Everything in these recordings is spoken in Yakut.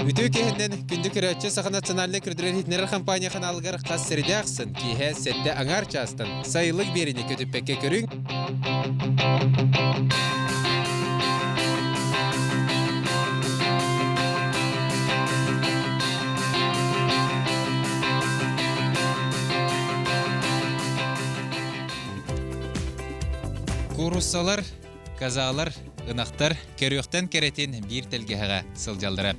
Үтүө киһиннэн күндү көрөөччү Саха национальнай көрдөрөр иһитиннэрэр компания ханаалыгар хас сэридэ ахсын киэһэ сэттэ аҥаар чаастан сайылык биэриини көтүппэккэ көрүҥ. Кууруссалар Казалар, ынахтар көрүөхтэн кэрэтин биир тэлгэһэҕэ сылдьаллара.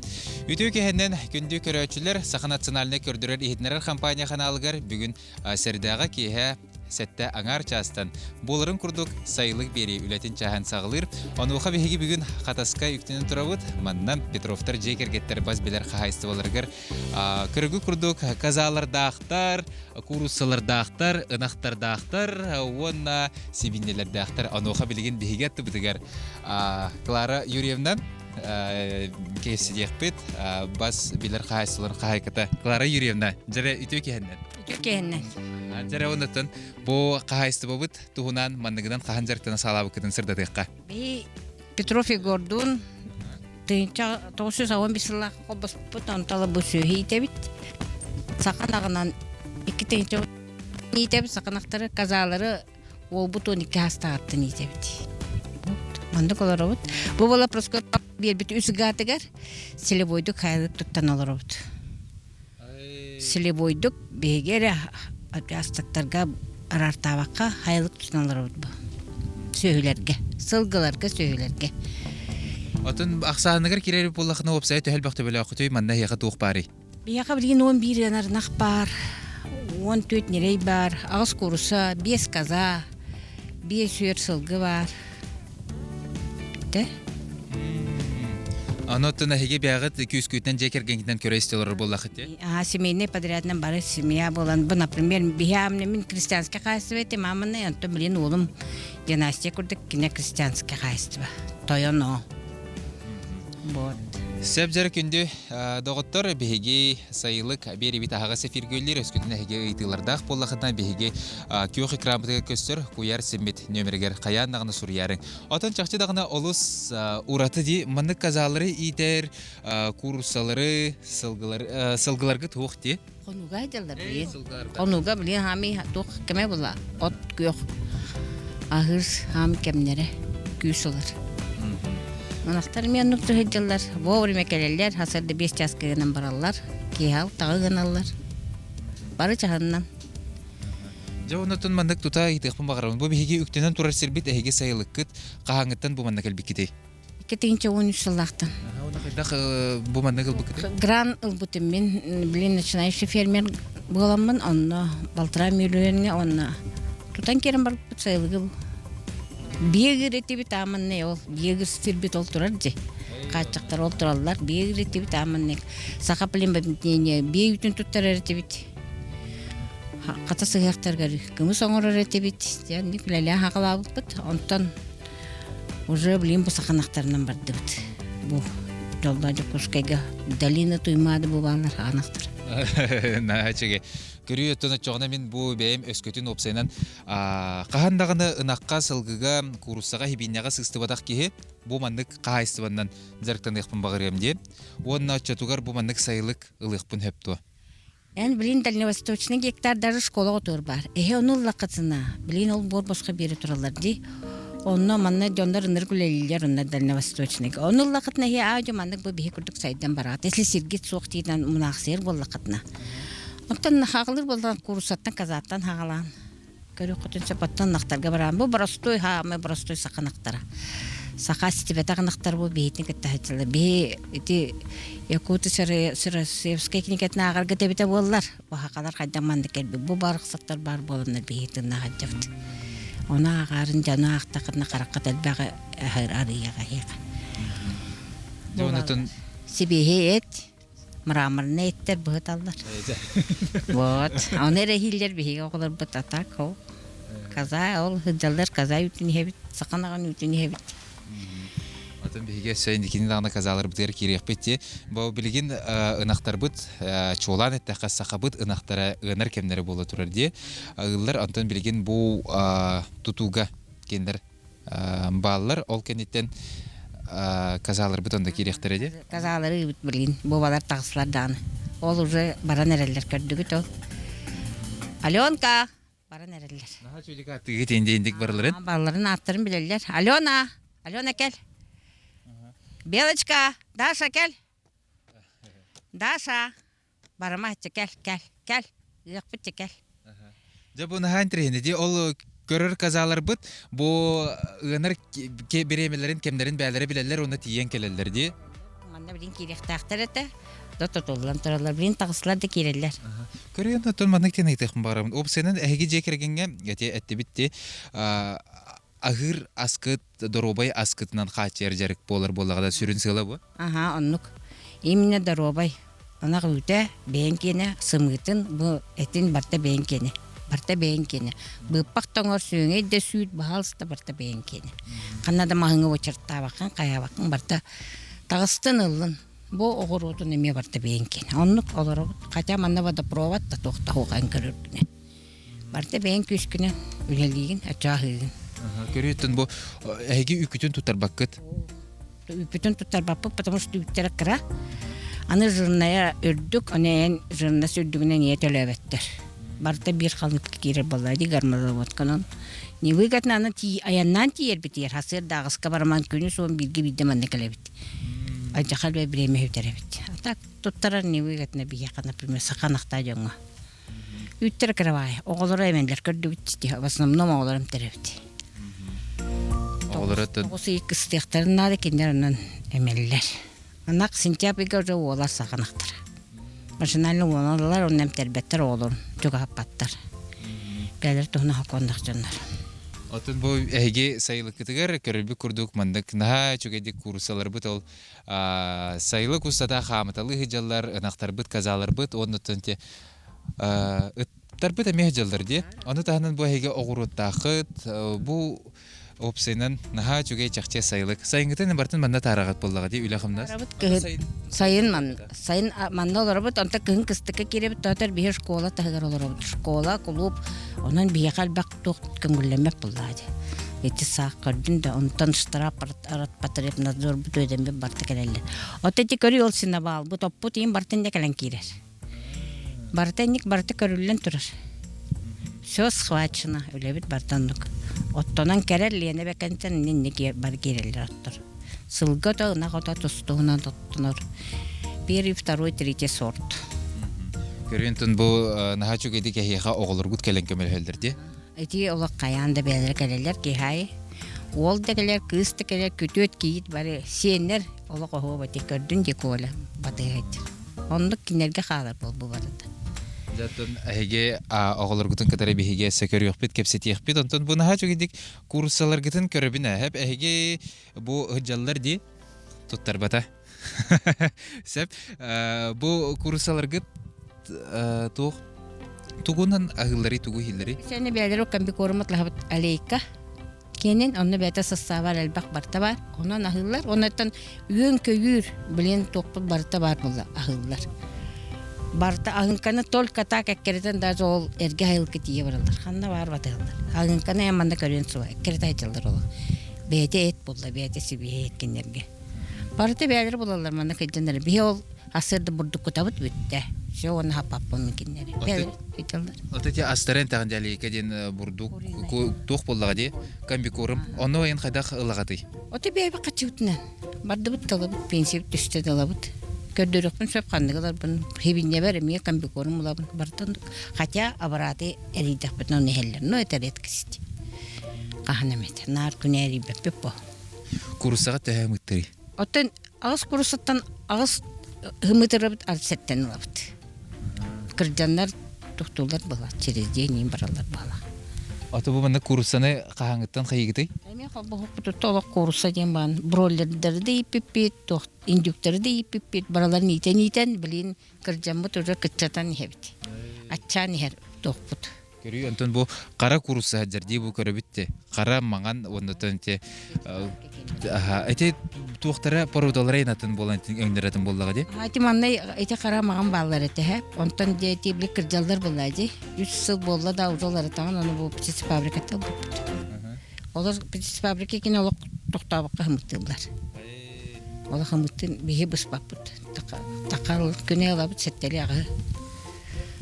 Үтүө киһинэн күндү көрөөччүлэр Саха национальнай көрдөрөр-иһитиннэрэр компания ханаалыгар бүгүн сэрдээҕэ киэһэ сэттэ аҥаар чаастан буоларын курдук сайылык биэрии үлэтин чааһын саҕалыыр. Онуоха биһиги бүгүн Хатаска үктэнэн турабыт. Манна Петровтар дьиэ кэргэттэр бас билэр хаһаайыстыбаларыгар көргү курдук казалардаахтар, кууруссалардаахтар, ынахтардаахтар уонна сибиинньэлэрдээхтэр. Онуоха билигин биһиги аттыбытыгар Клара Юрьевна кэпсэтиэхпит бас билэр хаһаайыстыбаларын хаһаайката Клара Юрьевна дьэрэ үтүө киһэннэн. Үтүө киһэннэн. Дьэрэ оннуттан бу хаһаайыстыбабыт туһунан манныгынан хаһан дьарыктана саалаабыккытын сырдатыахха. Би Петров Егордуун 1915 сыллаах холбоспут онтон бу сүөһү иитэбит. Саха ынаҕынан 2 иитэбит саха ынахтары казалары уолбут 12 саастааҕыттан иитэбит. Маннык олоробут. Бу буола Проско биэрбит үс гаатыгар селевойдук хайалык туттан олоробут. Селевойдук биһиги эрэ участоктарга араартаабакка хайалык тутан олоробут бу. Сүөһүлэргэ, сылгыларга, сүөһүлэргэ. Отун ахсааныгар киирэр буоллахына уопсайа төһө элбэх төбөлөөххүтүй манна эһиэхэ туох баарый? Биһиэхэ билигин 11 ыанар ынах баар, 14 ньирэй баар, аҕыс кууруса, биэс коза, биэс үөр сылгы баар. Тэ? Аны оттон эһиги бэйэҕит күүскүтүнэн дьиэ кэргэҥҥитинэн көрө-истэ олорор буоллаххыт дии? Аа, семейный подрядынан бары семья буолан, бу, например, биһи аамна мин крестьянское хаһаайыстыба этим, ааманай, онтон билин уолум династия курдук кине крестьянское хаһаайыстыба. Тойон оо. Вот. Сөп дьэр күндү доҕоттор, биһиги сайылык биэрибит аһаҕас эфиргэ үллэр өскүтүн эһиги ыйытыылардаах буоллахытына биһиги күөх экранбытыгар көстөр куйаар симмит нүөмэригэр хайаан даҕаны суруйаарыҥ. Отон чахчы даҕаны олус ураты дии маннык казалары иитэр кууруссалары сылгылар сылгыларгыт туох дии? Хонууга сылдьаллар билин. Хонууга билин хаамый туох кэмэ була от күөх аһыыр хаам кэмнэрэ күүс ылар. Ынахтар эмиэ оннук сылдьаллар. Вовремя кэлэллэр, хасарда биэс чааска гынан бараллар. Киэһэ алтаҕа гыналлар. Бары чаһыннан. Дьэ оннуттан маннык тута ыйытыахпын баҕарабын. Бу биһиги үктэнэн турар сирбит эһиги сайылыккыт хаһааҥҥыттан бу манна кэлбиккитий? 2013 сыллаахтан. Уонна хайдах бу маннык ылбыккытый? Грант ылбытым мин, блин, начинающий фермер буоламмын, онно балтараа миллиоҥҥа уонна тутан киирэн барбыт сайылыгы бу. Биэгир этибит ааманнай ол, биэгир сирбит ол турар дии. Хааччахтар ол тураллар, биэгир этибит ааманнай. Саха племобъединение бие үүтүн туттарар этибит. Хата сыһыахтаргар кымыс оҥорор этибит. Дьэ, үлэлээн хаҕалаабыппыт. Онтон Уже блин бу саханахтарынан бардыбыт. Бу Дьоллоо Дьокуускайга Долина Туймаады бу бааллар хаанахтар. Наһаа үчүгэй. Көрүү оттон оччоҕуна мин бу бэйэм өскөтүн уопсайынан хаһан даҕаны ынахха, сылгыга, кууруссаҕа, хибииннэҕэ сыстыбатах киһи бу маннык хаһаайыстыбаннан дьарыктаныахпын баҕарыам диэн. Уонна оччотугар бу маннык сайылык ылыахпын сөп дуо? Эн билин дальневосточный гектар даже школаҕа отуор баар. Эһи ону ыллаххытына, билин ол буор босхо биэрэ тураллар дии. Онно манна дьоннор ынырык үлэлииллэр онно дальневосточныйга. Ону ыллаххытына эһи аа-дьо маннык бу биһи курдук сайдан бараҕыт. Если сиргит суох диинэн мунаахсыйар буоллаххытына. Оттон хаҕылыыр буоллаҕына кууруссаттан, казааттан хаҕалаан Көрүөххүтүн сөп, оттон ынахтарга бараан. Бу боростуой хаамай боростуой саха ынахтара. Саха ситибэтэх ынахтар бу биһитин кытта сылдьаллар. Биһи ити Якуты Сыросевскай кинигэтин ааҕарга тэбитэ буоллар, бу сахалар хайдах маннык кэлбит. Бу барахсаттар баар буоланнар биһи тыыннаах сылдьабыт. Ону ааҕаарын дьону аахтаххытына хараххыт элбэҕи арыйыаҕа эһиэхэ. Дьэ, онутун Сибиэһэй эт, мраморнай эттэр быһыталлар. Вот. Ону эрэ иһиллэр биһиги оҕолорбут а так ол коза ол сылдьаллар коза үүтүн иһэбит, сахан аҕан үүтүн иһэбит. Атын биһиги өссө инникини даҕаны козаларбытыгар киириэхпит дии. Бу билигин ынахтарбыт чуолаан эттэххэ сахабыт ынахтара ыанар кэмнэрэ буола турар дии. Ыыллар онтон билигин бу тутууга кинилэр бааллар. Ол кэнниттэн казаларбыт онно киириэхтэрэ дии. Казалары ыыбыт билигин буобалар таҕыстылар даҕаны. Ол уже баран эрэллэр көрдүгүт ол. Аленка баран эрэллэр. Наһаа үчүгэй аттыгыт инди индик барыларын. Барыларын ааттарын билэллэр. Алена, Алена кэл. Белочка, Даша кэл. Даша, барыма кэл, кэл, кэл. Ыахпыт кэл. Дьэ бу наһаа интэриэһинэй дии. Ол көрөр казаларбыт бу ыанар бириэмэлэрин кэмнэрин бээлэрэ билэллэр уонна тиийэн кэлэллэр дии. Манна билин киириэхтээхтэр этэ. Да тутуллан тураллар. Билин таҕыстылар да киирэллэр. Көрүөн оттон маннык диэн ыйытыахпын баҕарабын. Уопсайынан эһиги дьиэ кэргэҥҥэ эти эттибит дии аһыыр аскыт доруобай аскытынан хааччыйар дьарык буолар буоллаҕына сүрүн сыала бу. Аһаа, оннук. Именно доруобай. Ынах үүтэ бэйэҥ киэнэ, сымыытын, бу этин барыта бэйэҥ киэнэ. Барыта бэйэҥ киэнэ. Быыппах тоҥор, сүөҥэй да сүүт, баһаалыста барыта бэйэҥ киэнэ. Ханна да маһыҥа уочараттаабаккын, хайаабаккын барыта таҕыстын ыллын. Бу оҕуруотун эмиэ барыта бэйэҥ киэнэ. Оннук олоробут. Хотя манна водопровод да туох да суох эн көрөргүнэн. Барыта бэйэҥ күүскүнэн үлэлиигин, аччааһыыгын. Көрүөттэн бу эһиги үкүтүн туттарбаккыт? Үппүтүн туттарбаппыт, потому что үүттэрэ кыра. Аны жирная үрдүк, аны эн жирнас үрдүгүнэн ийэ төлөөбөттөр. Барыта биир халыыпка киирэр буолла дии гармозаводканан. Невыгодно аны тии айаннаан тиийэрбитигэр хасыар ааҕыска бараман күнүс уон бииргэ биирдэ манна кэлэбит. Алдьархай бириэмэ сүтэрэбит. А так туттарар невыгодно биһиэхэ, например, саха ынахтаах дьоҥҥо. Үүттэрэ кыра Оҕолоро эмэллэр көрдүгүт дии. В основном оҕолор эмтэрэбит. Оҕолоро Тоҕус ый кыстыахтарын наада кинилэр онон эмэллэр. Ынах сентябрьга уже уолар саҕанахтара. Машинально уоналлар, онно эмтэрбэттэр оҕолорун чугаһаппаттар. Бээлэр туһуна хокуоннах дьоннор. Оттон бу эһиги сайылыккытыгар көрөрбүт курдук маннык наһаа үчүгэйдик кууруссаларбыт ол сайылык устата хаамыталыы сылдьаллар, ынахтарбыт, казаларбыт уонна те ыттарбыт эмиэ сылдьаллар дии. Ону таһынан бу эһиги оҕуруоттааххыт, бу уопсайынан наһаа үчүгэй чахчы сайылык. Сайыҥҥытын барытын манна таараҕыт буоллаҕа дии үлэ-хамнас. Кыһын сайын ман сайын манна олоробут, онтон кыһын кыстыкка киирэбит, тоотор биһи школа таһыгар олоробут. Школа, клуб, онон биһиэхэ элбэх туох көҥүллэммэт буоллаҕа дии. Ити саах көрдүн да, онтон штраф Роспотребнадзорбут үөдэммит барыта кэлэллэр. От ити көрүй ол синабаалбыт, оппут иин барытын да кэлэн киирэр. Барыта инник барыта көрүллэн турар. Все схвачено, үлэбит барыта оннук. Оттонон кэрэр Лена Бэкэнтэн инник бары киирэллэр оттор. Сылга ото, ынах ото тустуһунан оттонор. Первый, второй, третий сорт. Көрүөн бу наһаа үчүгэйдик эһиэхэ оҕолоргут кэлэн көмөлөһөллөр дии. Ити олох хайаан да бэйэлэрэ кэлэллэр киһи Уол да кэлэр, кыыс да кэлэр, күтүөт, кийиит бары сиэннэр олох оһуоба ити көрдүн дии Коля батыһайдыр. Оннук кинилэргэ хаалар буолбу барыта. Дьэ, эһиги оҕолоргутун кытары биһиги өссө көрүөхпүт, кэпсэтиэхпит. Онтон бу наһаа үчүгэйдик кууруссаларгытын көрөбүн ээ. Эһиги бу сылдьаллар дии туттарбата. Сөп. Бу кууруссаларгыт туох тугунан аһыылларый, тугу иһиллэрий? Сені бэйэлэр комбикормут лаһабыт алейка. Киэнин онно бэйэтэ састаабар элбэх барыта бар. Онон аһыыллар. Оннуттан үөн-көйүүр билин туохпут барыта баар буолла аһыыллар. Барыта аһыҥканы только так эккирэтэн даже ол эргэ айылгы тиийэ бараллар. Ханна баар батыһаллар. Аһыҥканы эн манна көрүөн суоҕа. Эккирэтэ сылдьаллар ол. Бэйэтэ эт буолла, бэйэтэ сибиэһэй эт кинилэргэ. Барыта бэйэлэрэ булаллар манна кыдьаннар. Биһи ол ассырды бурдук кутабыт бүттэ. Все уонна хаппаппын кинилэри. Бэйэлэрэ Вот эти астарын таҕын дьалейка диэн бурдук туох буоллаҕа дии комбикорм ону айын хайдах ылаҕатый? Ото бэйэбит хаччыбытынан бардыбыт талабыт пенсия түстэ талабыт. Көрдөрүөхпүн сөп ханнык ыларбын. Хибинньэбэр эмиэ комбикорм ылабын. Барытын хотя обраты эрийдэхпитинэ ону иһэллэр. Но это редкость. Хаһан эмит. Наар күнэ эрийбэппит бо. Куруссаҕа төһө ымыттырый? Оттон аҕыс куруссаттан аҕыс ымытырабыт сэттэн ылабыт. Кырдьаннар тохтууллар буолар, через день им бараллар буолар. Ото бу манна кууруссаны хаһааҥҥыттан хайыгытый? Эмиэ холбоһукпутутта олох куурусса диэн баан бройлердары да ииппиппит, туох индюктары да ииппиппит, бараларын иитэн-иитэн, билин кырдьаммыт уже кыччатан иһэбит. Аччаан иһэр туохпут. Көрүү, онтон бу хара куурусса сылдьар дии бу көрөбүт те. Хара, маҥан уоннатан те эти туохтара породалара инатын буолан өҥнөрөтүн буоллаҕа дии. Ити манна ити хара маҥан бааллар этэ Онтон диэти били кырдьаллар буолла дии. Үс сыл буолла да узолары таҥан ону бу птицефабриката ылбыппыт. Олор птицефабрика кини олох тохтообокко хымыттыыллар. Ол хымыттын биһи быспаппыт. Такал күнэ ылабыт сэттэлии аҕыһы.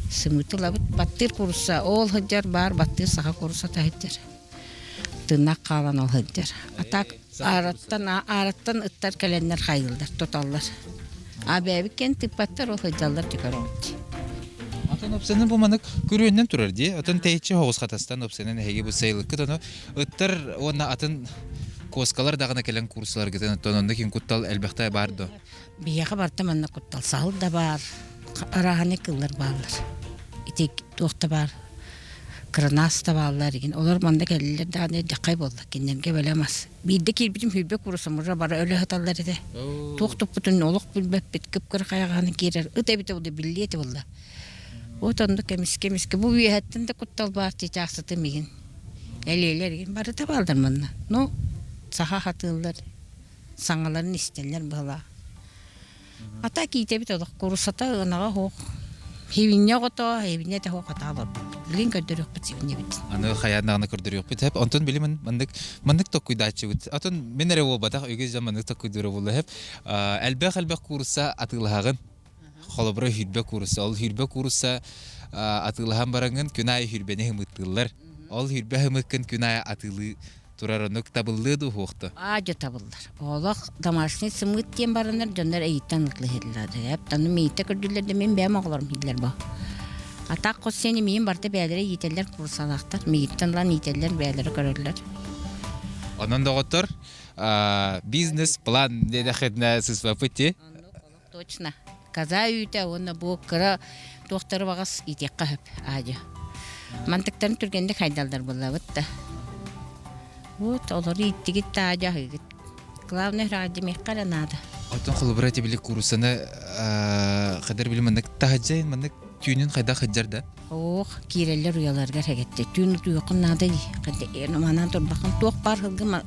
Сымыыты ылабыт. Баттыыр куурусса ол сылдьар баар баттыыр саха кууруссата сылдьар. Тыыннаах хаалан ол сылдьар. А так аараттан аараттан ыттар кэлэннэр хайыыллар, туталлар. А бэйэбит кэн тыыппаттар ол сылдьаллар дьэ Атын опсанын бу манык күрүөннэн турар дии. Атын тэйиччи хоҕус хатастан опсанын эһиги бу сайылыккыт ону ыттар уонна атын куоскалар даҕаны кэлэн курсаларгытын оттон онно кин куттал элбэхтэ баар дуо? Биһиэхэ барыта манна куттал саһыл да баар, арааһынай кыыллар бааллар. Ити туох да баар, кырынаас да бааллар игин. Олор манна кэллилэр даҕаны дьаххай буолла. Кинилэргэ бэлэм ас. Биирдэ киирбитим сүүрбэ курусам уже бары өлө сыталлар этэ. Туох туппутун олох билбэппит, кып-кыра хайаҕаһынан киирэр. Ыт эбитэ буолла, биллиэ этэ буолла. Вот оннук эмискэ-эмискэ бу үөһэттэн да куттал баар чычаахсытым игин. Элиэлэр игин барыта бааллар манна. Ну, саха хатыыллар, саҥаларын истэллэр быһалаах. Ата киитэбит олох курусата ынаҕа суох. Хивинньэ оҕото, хивинньэ этэ суох атаа олорбуппут. Билин көрдөрүөхпүт сибинньэбит. Аны хайаан даҕаны көрдөрүөхпүт сөп. Онтон били маннык маннык токкуйдааччыбыт. Атын мин эрэ буолбатах, үгүс дьон маннык токкуйдуура буолла сөп. Элбэх-элбэх куурусса атыылаһаҕын. Холобура сүүрбэ куурусса. Ол сүүрбэ куурусса атыылаһан бараҥҥын күн аайы сүүрбэни һымыттыыллар. Ол сүүрбэ һымыккын күн аайы атыылыы турар оннук табыллыа дуу суохто? Аа дьэ табыллар. Олох домашний сымыыт диэн бараннар дьоннор эйиттэн ылыһыллар. Эп тану миитэ көрдүлэр да мин бэйэм оҕолорум иһиллэр бу. Атак хос сиэни миин барыта бэйэлэрэ иитэллэр курсалаахтар. Мииттэн ылан иитэллэр, бэйэлэрэ көрөллөр. Онон доҕоттор, бизнес-план диэтэххитинэ сыспаппыт дии. Точно. Коза үүтэ уонна бу кыра туохтары баҕас иитиэххэ сөп аадьа. Мантыктарын түргэнник хайдаллар буоллабыт да. Вот олору ииттигит да аадьа аһыыгыт. Главное раадьымиэххэ эрэ наада. Оттон холобура ити били куурусаны хадыр били маннык таһаджайын маннык түүнүн хайдах хыджар да? Ох, киирэллэр уйаларыгар эгэттэ. Түүн утуйуоххун наада дии. Манан турбахын туох баар сылгы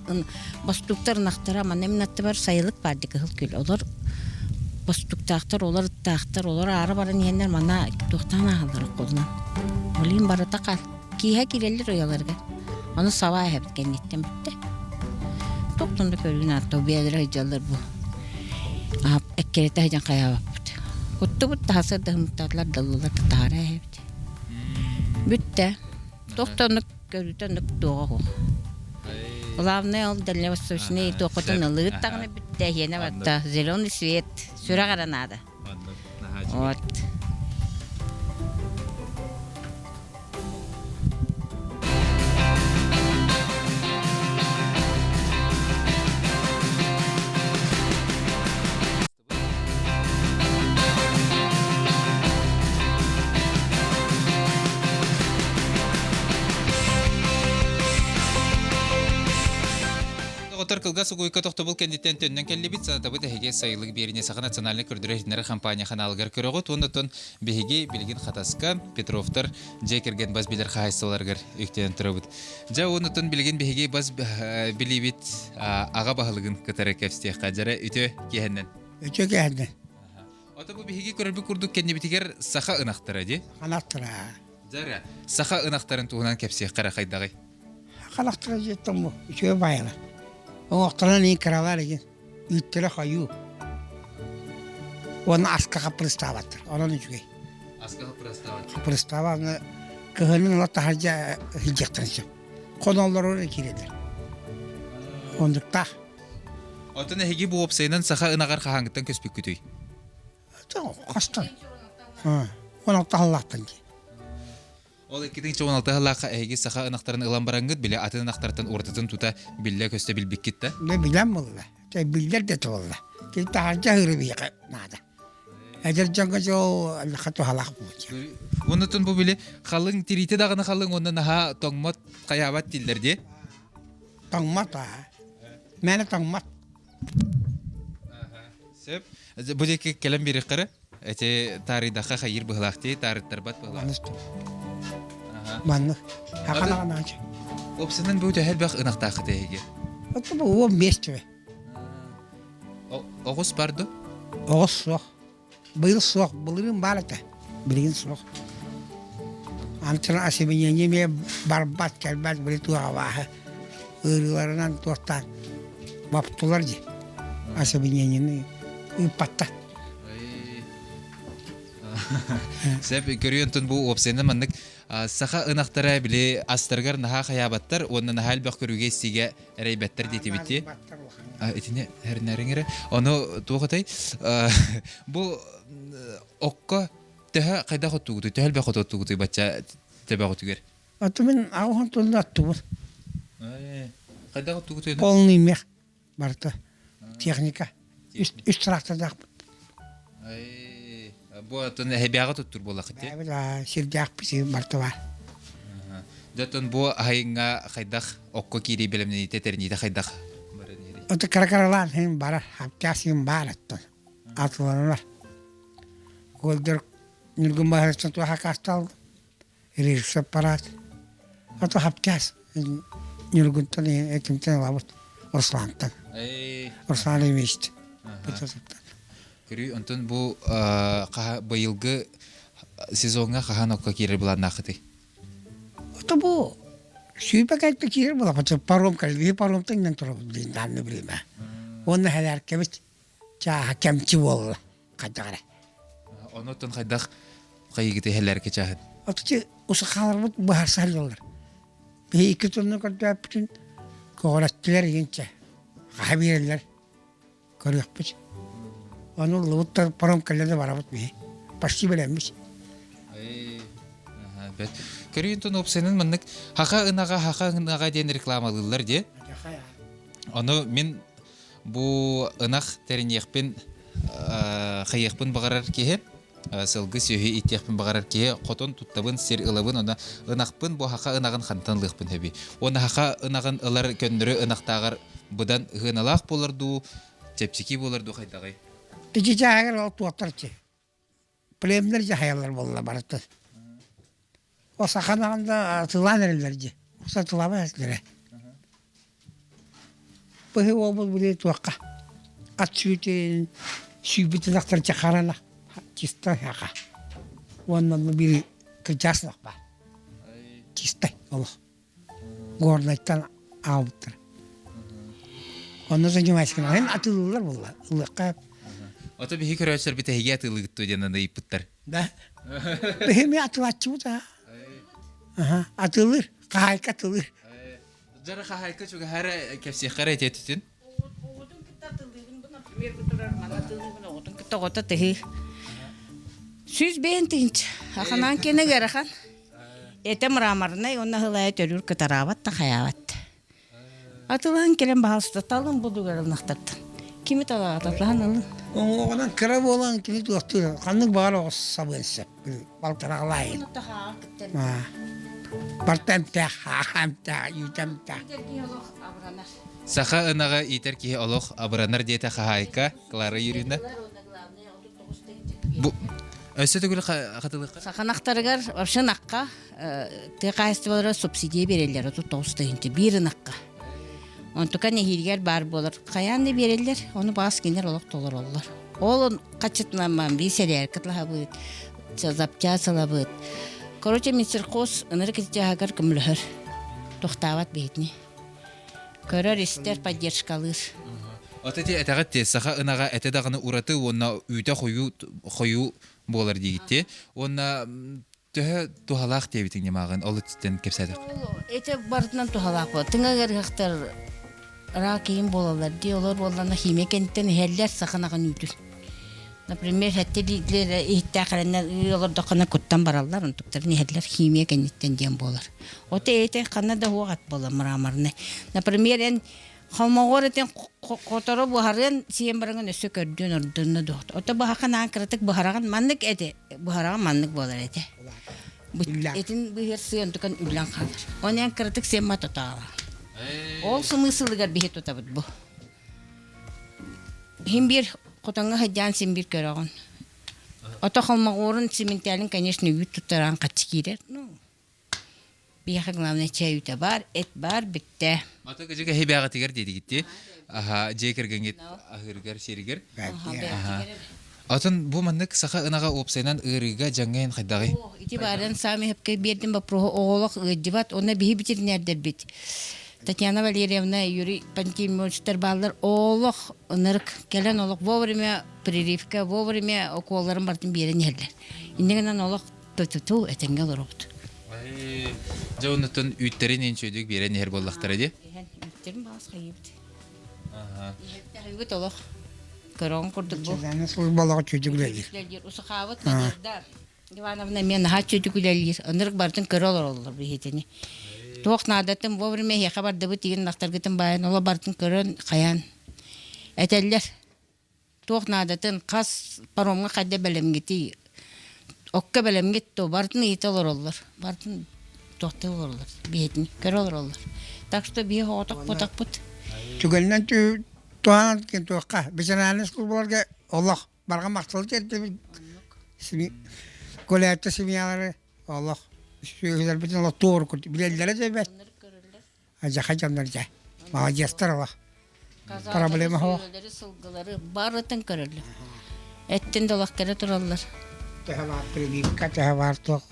бостууктар ынахтара манна мин аттыбар сайылык баар дии кыһыл күл. Олор бостууктаахтар, олор ыттаахтар, олор аара баран иһэннэр манна туохтаан ааһаллар оккулунан. Олин барыта хал. Киэһэ киирэллэр уйаларыгар. Ону сабаа эһэбит кэнниттэн бүттэ. Туохтан да көрүүн аатта бэйэлэрэ сылдьаллар бу. Эккирэтэ сылдьан хайаабаппыт. Куттубут таһасыр да һымыттаатылар даллалар таһаара эһэбит. Бүттэ. Туох да оннук көрүүтэ оннук туоҕа суох. Главное ол дальневосточный туоххутун ылыыт даҕаны бүттэ иһиэнэ барда. Зеленый свет сүрэх эрэ наада. Вот. Доҕоттор, кылгас угуйка тохтобул кэнниттэн төннөн кэллибит. Санатабыт эһиги сайылык биэриини Саха национальнай көрдөрөр-иһитиннэрэр компания ханаалыгар көрөҕүт. Уонна оттон биһиги билигин Хатаска Петровтар дьиэ кэргэн бас билэр хаһаайыстыбаларыгар үктэнэн турабыт. Дьэ, уонна оттон билигин биһиги бас билиибит аҕа баһылыгын кытары кэпсиэххэ. Дьэрэ үтүө киэһэннэн. Үтүө киэһэннэн. Ото бу биһиги көрөрбүт курдук кэннибитигэр саха ынахтара дии. Ынахтара. Дьэрэ, саха ынахтарын туһунан кэпсиэххэ эрэ хайдаҕый? Халахтара дьиэттэн бу үчүгэй баайалар. Оҥохторон иин кыралар игин үүттэрэ хойуу. Уонна аска хаппырыстаабаттар. Онон үчүгэй. Аска хаппырыстаабат. Хаппырыстаабат кыһынын ыла таһырдьа сылдьыахтарын сөп. Хоноллору киирэллэр. Оннуктаах. Оттон эһиги бу уопсайынан саха ынаҕар хаһааҥҥыттан көспүккүтүй? Хастан. 16 сыллаахтан дии. Ол 2016 сыллаахха эһиги саха ынахтарын ылан бараҥҥыт, били атын ынахтартан уратытын тута биллэ-көстө билбиккит да? Дэ билэн буолла. Тэ биллэр да буолла. Кини таһырдьа аһыыры биһиэхэ наада. Эдэр дьоҥҥо дьол аллаха туһалаах буолуо. Оннутун бу били халыҥ тириитэ даҕаны халыҥ уонна наһаа тоҥмот хайаабат дииллэр дии. Тоҥмот аа. Мээнэ тоҥмот. Сөп. Бу диэки кэлэн биэриэххэ Эти таарыйдахха хайыыр быһылаах дии, таарыттарбат быһылаах. Маннык. Хаханаҕанаачы. Уопсанан бу төһө элбэх ынахтааххыт эһиги? Отто бу 15 төбө. Оҕус бар ду? Оҕус суох. Быйыл суох, былырыын баар этэ. Билигин суох. Антон осеменение эмиэ барбат, кэлбэт, били туох абааһы ыарыыларынан туохтаан. Баптылар дии. Особенение ыыппаттар. Сөп көрүөн бу уопсайынан маннык саха ынахтара били астарыгар наһаа хайаабаттар уонна наһаа элбэх көрүүгэ истиигэ эрэйбэттэр диэтибит итини эрнэриҥ эрэ ону туох этэй бу окко төһө хайдах оттугутуй төһө элбэх оттугутуй бачча төбөҕүтүгэр Аты мин аҕыһын тылын аттыбын. Хайдах оттугутуй? Полный мех барыта. Техника. Үс трактордаахпыт. Бу атын эһэбээҕи туттур буоллахыт дии? Сирдээхпит барыта бар. Дьэ бу аһайыҥҥа хайдах окко киирии бэлэмнэниитэ тэриниитэ хайдах баран иһэрий? Аты кыра-кыралаан иһин барар, хаптаах син баар аттан. Атыланар. Голдер Ньургун Баһарыттан туох акаастаалга режиссер аппарат. Ото хаптаас Ньургунтан этимтэн ылабыт Руслантан. Руслан Ильич. Көрүү онтон бу быйылгы сезоҥҥа хаһан окко киирэр былааннааххытый? Ото бу сүүрбэ кэлпи киирэр буолаппыт. Паром кэлби паромтан иҥэн турабыт блин данный время. Уонна хэлээркэбит чааһа кэмчи буолла хайдах эрэ. Онуттан хайдах хайыгыты хэлээркэ чааһын? Отучу усахаларбыт быһарсаллар. Биһи икки тонна көрдөөппүтүн көҕүрэттилэр игинчэ. Хаһа биэрэллэр көрүөхпүт. Ону ыллыбыт паром кэллэ да барабыт биһи. Почти бэлэммит. Бэт. Көрүүн уопсайынан маннык хаха ынаҕа хаха ынаҕа диэн рекламалыыллар дии. Ону мин Бу ынах тэриниэхпин хайыахпын баҕарар киһи, сылгы сүөһү ииттиэхпин баҕарар киһи хотон туттабын, сир ылабын, онно ынахпын бу хаха ынаҕын хантан ылыахпын сөбүй? Уонна хаха ынаҕын ылар көннөрү ынахтааҕар быдан ыһыаналаах буолар дуу, чэпчэки буолар дуу хайдаҕый? Ити чааһыгар ол туохтар племнэр дьаһайаллар буолла барыта. О саханаҕын да атылаан эрэллэр дии. Сатылаабат этилэрэ. Быһыы уолбут били туохха ат сүүтүн сүүбүтүн ахтар чахарана чисто хаха. Уонна били кырдьаас баар. Чистай олох. Горнайтан аабыттар. Онно занимайся гынан атыылыыллар буолла. Ылыахха. Ото биһи көрөөччүлэр эһиги атыылыгыт дуо диэн ыйыппыттар. Да. Биһими атылааччыбыт аа. Аха, атылыр, хаһаайка атылыр. Дьара хаһаайка чугаһара кэпсиэххэ эрэ этитин. Оҕотун кытта атылыыбын бу например бу турар маны атылыыбын оҕотун кытта оҕото тыһыы. 105 тыһыынча. Аханаан киэнэ ыарахан. Этэ мраморнай уонна ыһылайа төрүүр кытараабат да хайаабат. Атылаһан кэлэн баһаалыста талын булугар ылынахтартан. Кими талаҕа атылаһан ылын. Оҥоҕунан кыра буолан кини туохтуур ханнык баҕар оҕус сабыан сөп балтараҕалаайын. Барта эмтээх, эмтээх, үүтэ эмтээх. Саха ынаҕа иитэр киһи олох абыранар диэтэ хаһаайка Клара Юрьевна. Бу өссө төгүл хатылыахха. Саха ынахтарыгар вообще ынахха тыа хаһаайыстыбалара субсидия биэрэллэр 39 тыһыынча биир ынахха. Онтука нэһиилигэр баар буолар. Хайаан да биэрэллэр, ону баас кинилэр олох толороллор. Ол хаччытынан биир сэлээркэ тылаһабыт, запчаас ылабыт. Короче, Минсельхоз ынырык итиһагар көмөлөһөр. Тохтаабат биһитини. Көрөр-истэр, поддержкалыыр. От ити этэҕит ти саха ынаҕа этэ даҕаны ураты уонна үүтэ хойуу хойуу буолар диигитти. Уонна төһө туһалаах диэбитиҥ ньымааҕын ол өттүттэн кэпсээтэх. Этэ барытынан туһалаах буолар. Тыҥа ыарыһахтар рак иин буолаллар дии. Олор буоллаҕына химия кэнниттэн иһэллэр саха ынаҕын үүтүн. Например, сэттэ литрэ иһиттээх эрэннэр ыы олордоххуна куттан бараллар, онтуктарын иһэллэр химия кэнниттэн диэн буолар. Ото эти ханна да уох ат буолар мраморный. Например, эн хомоҕор этин хоторо буһарыан сиэн бараҥын өссө көрдүөн ордунна дуо. Ото баһахан аан кыратык буһараҕын маннык эти буһараҕын маннык буолар этэ. Этин быһыар сыан тукан үллэн хаалар. Оны эн кыратык сиэн матотаала. Ол сымыысылыгар биһи тутабыт бу. Иһин биир хотоҥҥо сылдьан син биир көрөҕүн. Ото холмогорун симинтээлин, конечно, үүт туттаран хаччы киирэр. Ну, биһиэхэ главное чэй үүтэ баар, эт баар, бүттэ. Ата кыжык эһибээҕитигэр диэтигитти. Аха, дьиэ кэргэҥҥит аһыырыгар, сиэригэр. Аха. Атын бу маннык саха ынаҕа уопсайынан ыарыыга дьаҥҥа иһин хайдаҕый? Ити баарынан саамай сөпкө биэрдим вопроһу оҕолох ыалдьыбат, онно биһи ветеринэрдэрбит. Татьяна Валерьевна, Юрий Пантелеймоновичтар бааллар олох ынырык кэлэн олох вовремя прививка, вовремя уколларын барытын биэрэн иһэллэр. Инньэ гынан олох ту этэҥҥэ олоробут. Дьэ оннуттан үүттэрин инчүйдүк биэрэн иһэр буоллахтара дии. Үүттэрин баҕас хайыыбыт. Иһэбит олох көрөҕүн курдук бу. Службалаҕа чүйдүк үлэлиир. Усухаабыт Надежда Ивановна эмиэ наһаа чүйдүк үлэлиир. Ынырык барытын көрө олороллор биһитини. Туох наадатын вовремя эһиэхэ бардыбыт игин нахтаргытын баайан оло барытын көрөн хайаан этэллэр. Туох наадатын хас паромҥа хайда бэлэмҥитий окко бэлэмҥит дуо барытын ыйыта олороллор. Барытын туохтуу олороллор биһитини көрө олороллор. Так что биһи оҕотох ботахпыт. Түгэнинэн туһанан туохха ветеринарнай службаларга олох барҕа махтал тиэрдэбит Колята семьялары олох сүөһүлэрбитин олох туору курдук билэллэрэ да эбээт Адьаха дьоннор дьэ маладьыастар олох проблема суох сылгылары барытын көрөллөр эттин да олох кэлэ тураллар төһө баар прививка төһө баар туох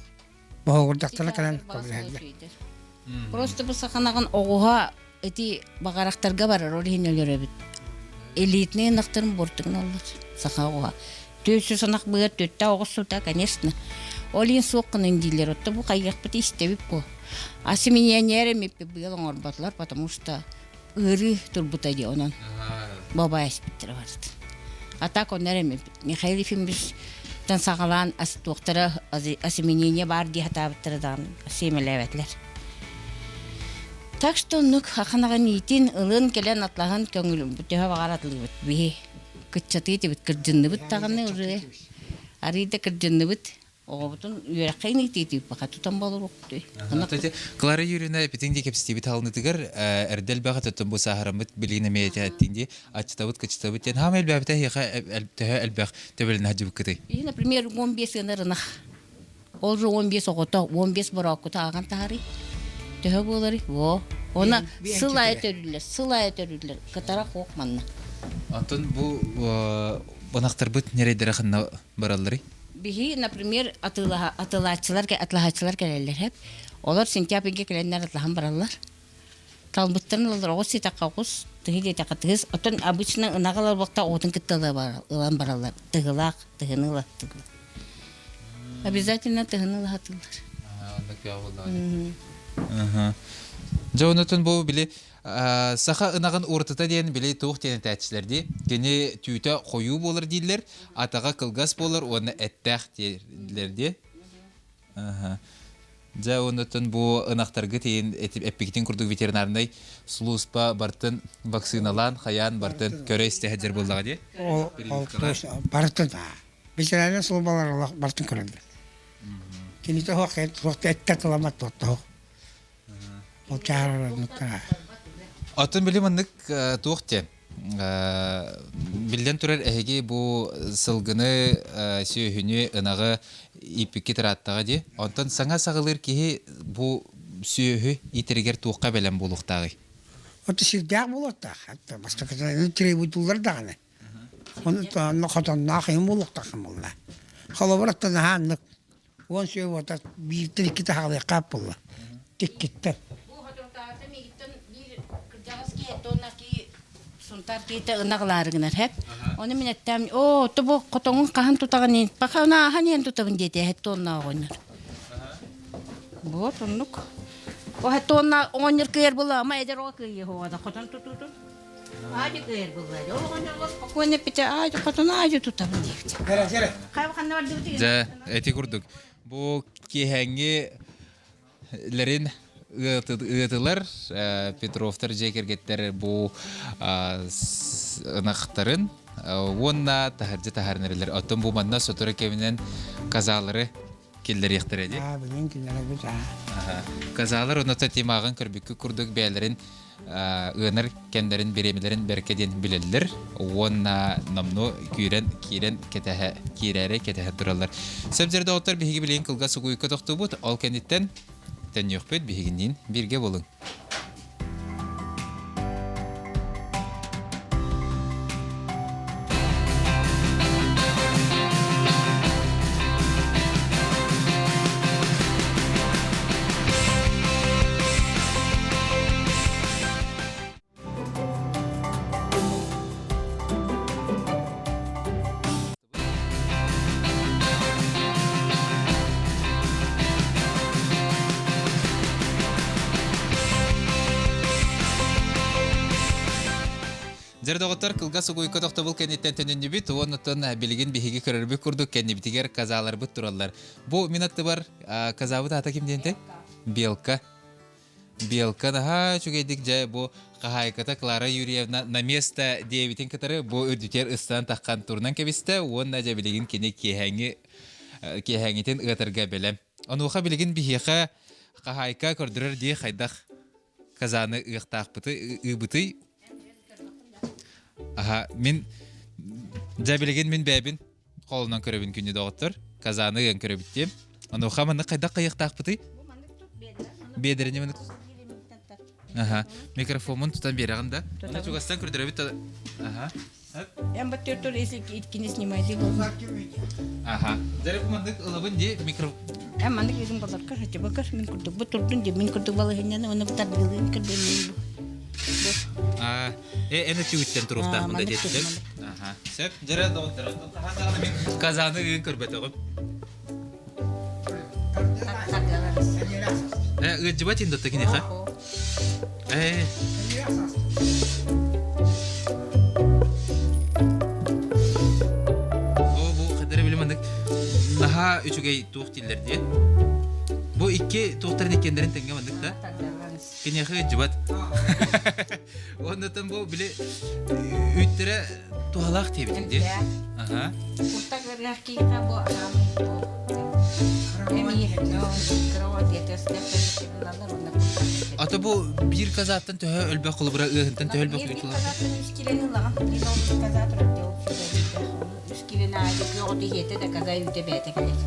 боһугурдахтара кэлэн көмөлөһөллөр Просто бу саханаҕын оҕуһа ити баҕарахтарга барар ол иһин өлөрөбүт. Элитнэй ынахтарын буортугун оллар саха оҕуһа. Түөсү санах быар түттэ оҕус сута, конечно. Ол иһин суох гынан дииллэр. Отто бу хайыахпыт истэбит бу. Осеменение эмиппи быйыл оҥорботулар, потому что ыарыы турбута дии онон. Баба эспиттэрэ барыт. А так онно эмиппит. Михаил Ефимович тан саҕалаан туохтара осеменение баар дии сатаабыттара даҕаны сиэмэлээбэтилэр. Так что оннук хаханаҕын иитин, ылын кэлэн атлаһан көҥүл төһө баҕар атылыыбыт биһи. Кыччатыы этибит, кырдьынныбыт даҕаны ырыа. Арыый да кырдьынныбыт. Оҕобутун үөрэххэ иитиитиппэхэ тутан болоруохтуй. Клара Юрьевна эпитин дии кэпсэтиибит халынытыгар эрдэ элбэҕи төттөн бу сааһыраммыт билигин эмиэ этээттин дии аччытабыт кыччытабыт диэн хаама элбээбитэ эһиэхэ төһө элбэх төбөлөнө сылдьыбыккытый? И, например, 15 ыанар ынах. Ол же 15 оҕото, 15 борооккута ааҕан таһаарый. Төһө буоларый? Во. Она сыл аайы төрүүллэр, сыл аайы төрүүллэр. Кытара хуох манна. Онтон бу ынахтарбыт ньирэйдэрэ ханна баралларый? Биһи, например, атыылаһа, атыылааччылар, атылаһааччылар кэлэллэр хэп. Олор сентябрьгэ кэлэннэр атылаһан бараллар. Талбыттарын ылаллар, оҕус сиэтэххэ оҕус, тыһы диэтэххэ тыһыс. Оттон обычно ынаҕы ылар буолта оҕотун кытта ылан бараллар. Тыһылаах, тыһыны ылаттылар. Обязательно тыһыны ылаһатыллар. Дьэ онутун бу били саха ынаҕын уратыта диэн били туох диэн этээччилэр дии. Кини түүтэ хойуу буолар дииллэр, атаҕа кылгас буолар уонна эттээх дииллэр дии. Дьэ оннуттан бу ынахтаргыт иһин эппикитин курдук ветеринарнай сулууспа бартын вакциналаан, хайаан бартын көрө-истэ сылдьар буоллаҕа дии. Ол барытын ветеринарнай службалар бартын көрөллөр. Кинитэ суох суох эттэ тыламат туох. Ол чаарарынныктара. Атын били маннык туох диэн Биллэн турар, эһиги бу сылгыны, сүөһүнү, ынаҕы ииппиккит ырааттаҕа дии. Онтон саҥа саҕалыыр киһи бу сүөһү иитэригэр туохха бэлэм буолуохтааҕый? Ото сирдээх буолуохтаах. Бастакытынан требуйтуллар даҕаны. Ону хотонноох иһин буолуохтааххын буолла. Холобур, оттон аһааннык 10 сүөһү уота бииртэн иккитэ хаалыахха буолла. Иккиттэн. Бу хотурутааҕыта миигиттэн биир кырдьаҕас киһи этэ кии Сунтаар киһитэ ынах ылаары гынар һэп. Ону мин эттэм, оо, то бу хотоҥун хаһан тутаҕын иин, паха ааһан иһэн тутабын диэтэ, эһэттэ уонна оҕонньор. Вот оннук. О эһэттэ уонна оҕонньор кыайар буолла, ама эдэр оҕо кыайыа оҕо хотон тутуутун. Аадьы кыайар буолла. Ол оҕонньор спокойно эппитэ, аадьы хотон аадьы тутабын диэбит. Хайа ханна бардыбыт Дьэ, эти курдук. Бу киэһээҥҥи лэрин ыытылар Петровтар дьиэ кэргэттэр бу ынахтарын уонна таһырдьа таһааран эрэллэр. Оттон бу манна сотору кэминэн казалары киллэриэхтэрэ дии. Билин киллэрэбит. Казалар онно тимааҕын көрбүккүт курдук бэйэлэрин ыанар кэмнэрин бириэмэлэрин бэркэ диэн билэллэр уонна номнуо күүрэн киирэн кэтэһэ киирээри кэтэһэ тураллар. Сөп доҕоттор биһиги билигин кылгас угуйукка тохтуубут. Ол кэнниттэн төннүөхпүт биһигинниин бииргэ буолуҥ. Дьэр доҕоттор, кылгас угуйка тохтобул кэнниттэн төнүннүбүт уонна билигин биһиги көрөрбүт курдук кэннибитигэр казаларбыт тураллар. Бу мин аттыбар казабыт аата ким диэнтэй? Белка. Белка наһаа үчүгэйдик дьэ бу хаһаайката Клара Юрьевна на место диэбитин кытары бу үрдүтүгэр ыстан таххан турунан кэбистэ уонна дьэ билигин кини киэһээҥҥи киэһээҥҥитин ыатарга бэлэм. Онуоха билигин биһиэхэ хаһаайка көрдөрөр дии хайдах казаны ыахтаахпыты ыыбытый? Аха, мин дьэ билигин мин бэйэбин холунан көрөбүн күннү доҕоттор. Казаны ыан көрөбүт диэм. Онуоха маннык хайдах хайыахтаахпытый? Биэдэрэни маннык Аха, микрофомун тутан биэрэҕин да? Аны чугастан көрдөрөбүт. Аха. Эн бу төртөр если иккини снимайте был. Аха. Дәреп маннык ылабын ди микро Эн маннык өзүң баларкар хотя бы көр мин курдук бу турдун ди мин курдук балыһынньаны оны тардылыын кырдын бу. А, э эн өтүгүттэн туруохтаахпын да диэттим. Аха. Сөп, дьэрэ доҕоттор. Хаһан даҕаны мин казаны ыын көрбөтөҕүм. Э, ыалдьыбат индо киниэхэ. Э. О, бу хадара билим маннык наһаа үчүгэй туох дииллэр диye. Бу икки туохтарын иккиэннэрин тэҥҥэ маннык да. Киниэхэ ыалдьыбат. Оннотон бу били үүттэрэ туһалаах диэбитин дии. Аха. Куртак ыарыһах киһиэхэ бу аһаамай Ата бу биир казааттан төһө өлбөх холобура ыаһынтан төһө өлбөх Биир казааттан үс килени ылаҕын. Биир ол каза турар дьэ ол үс килени аайы күөх оту иһиэтэ да каза үүтэ бэйэтэ кэлэр.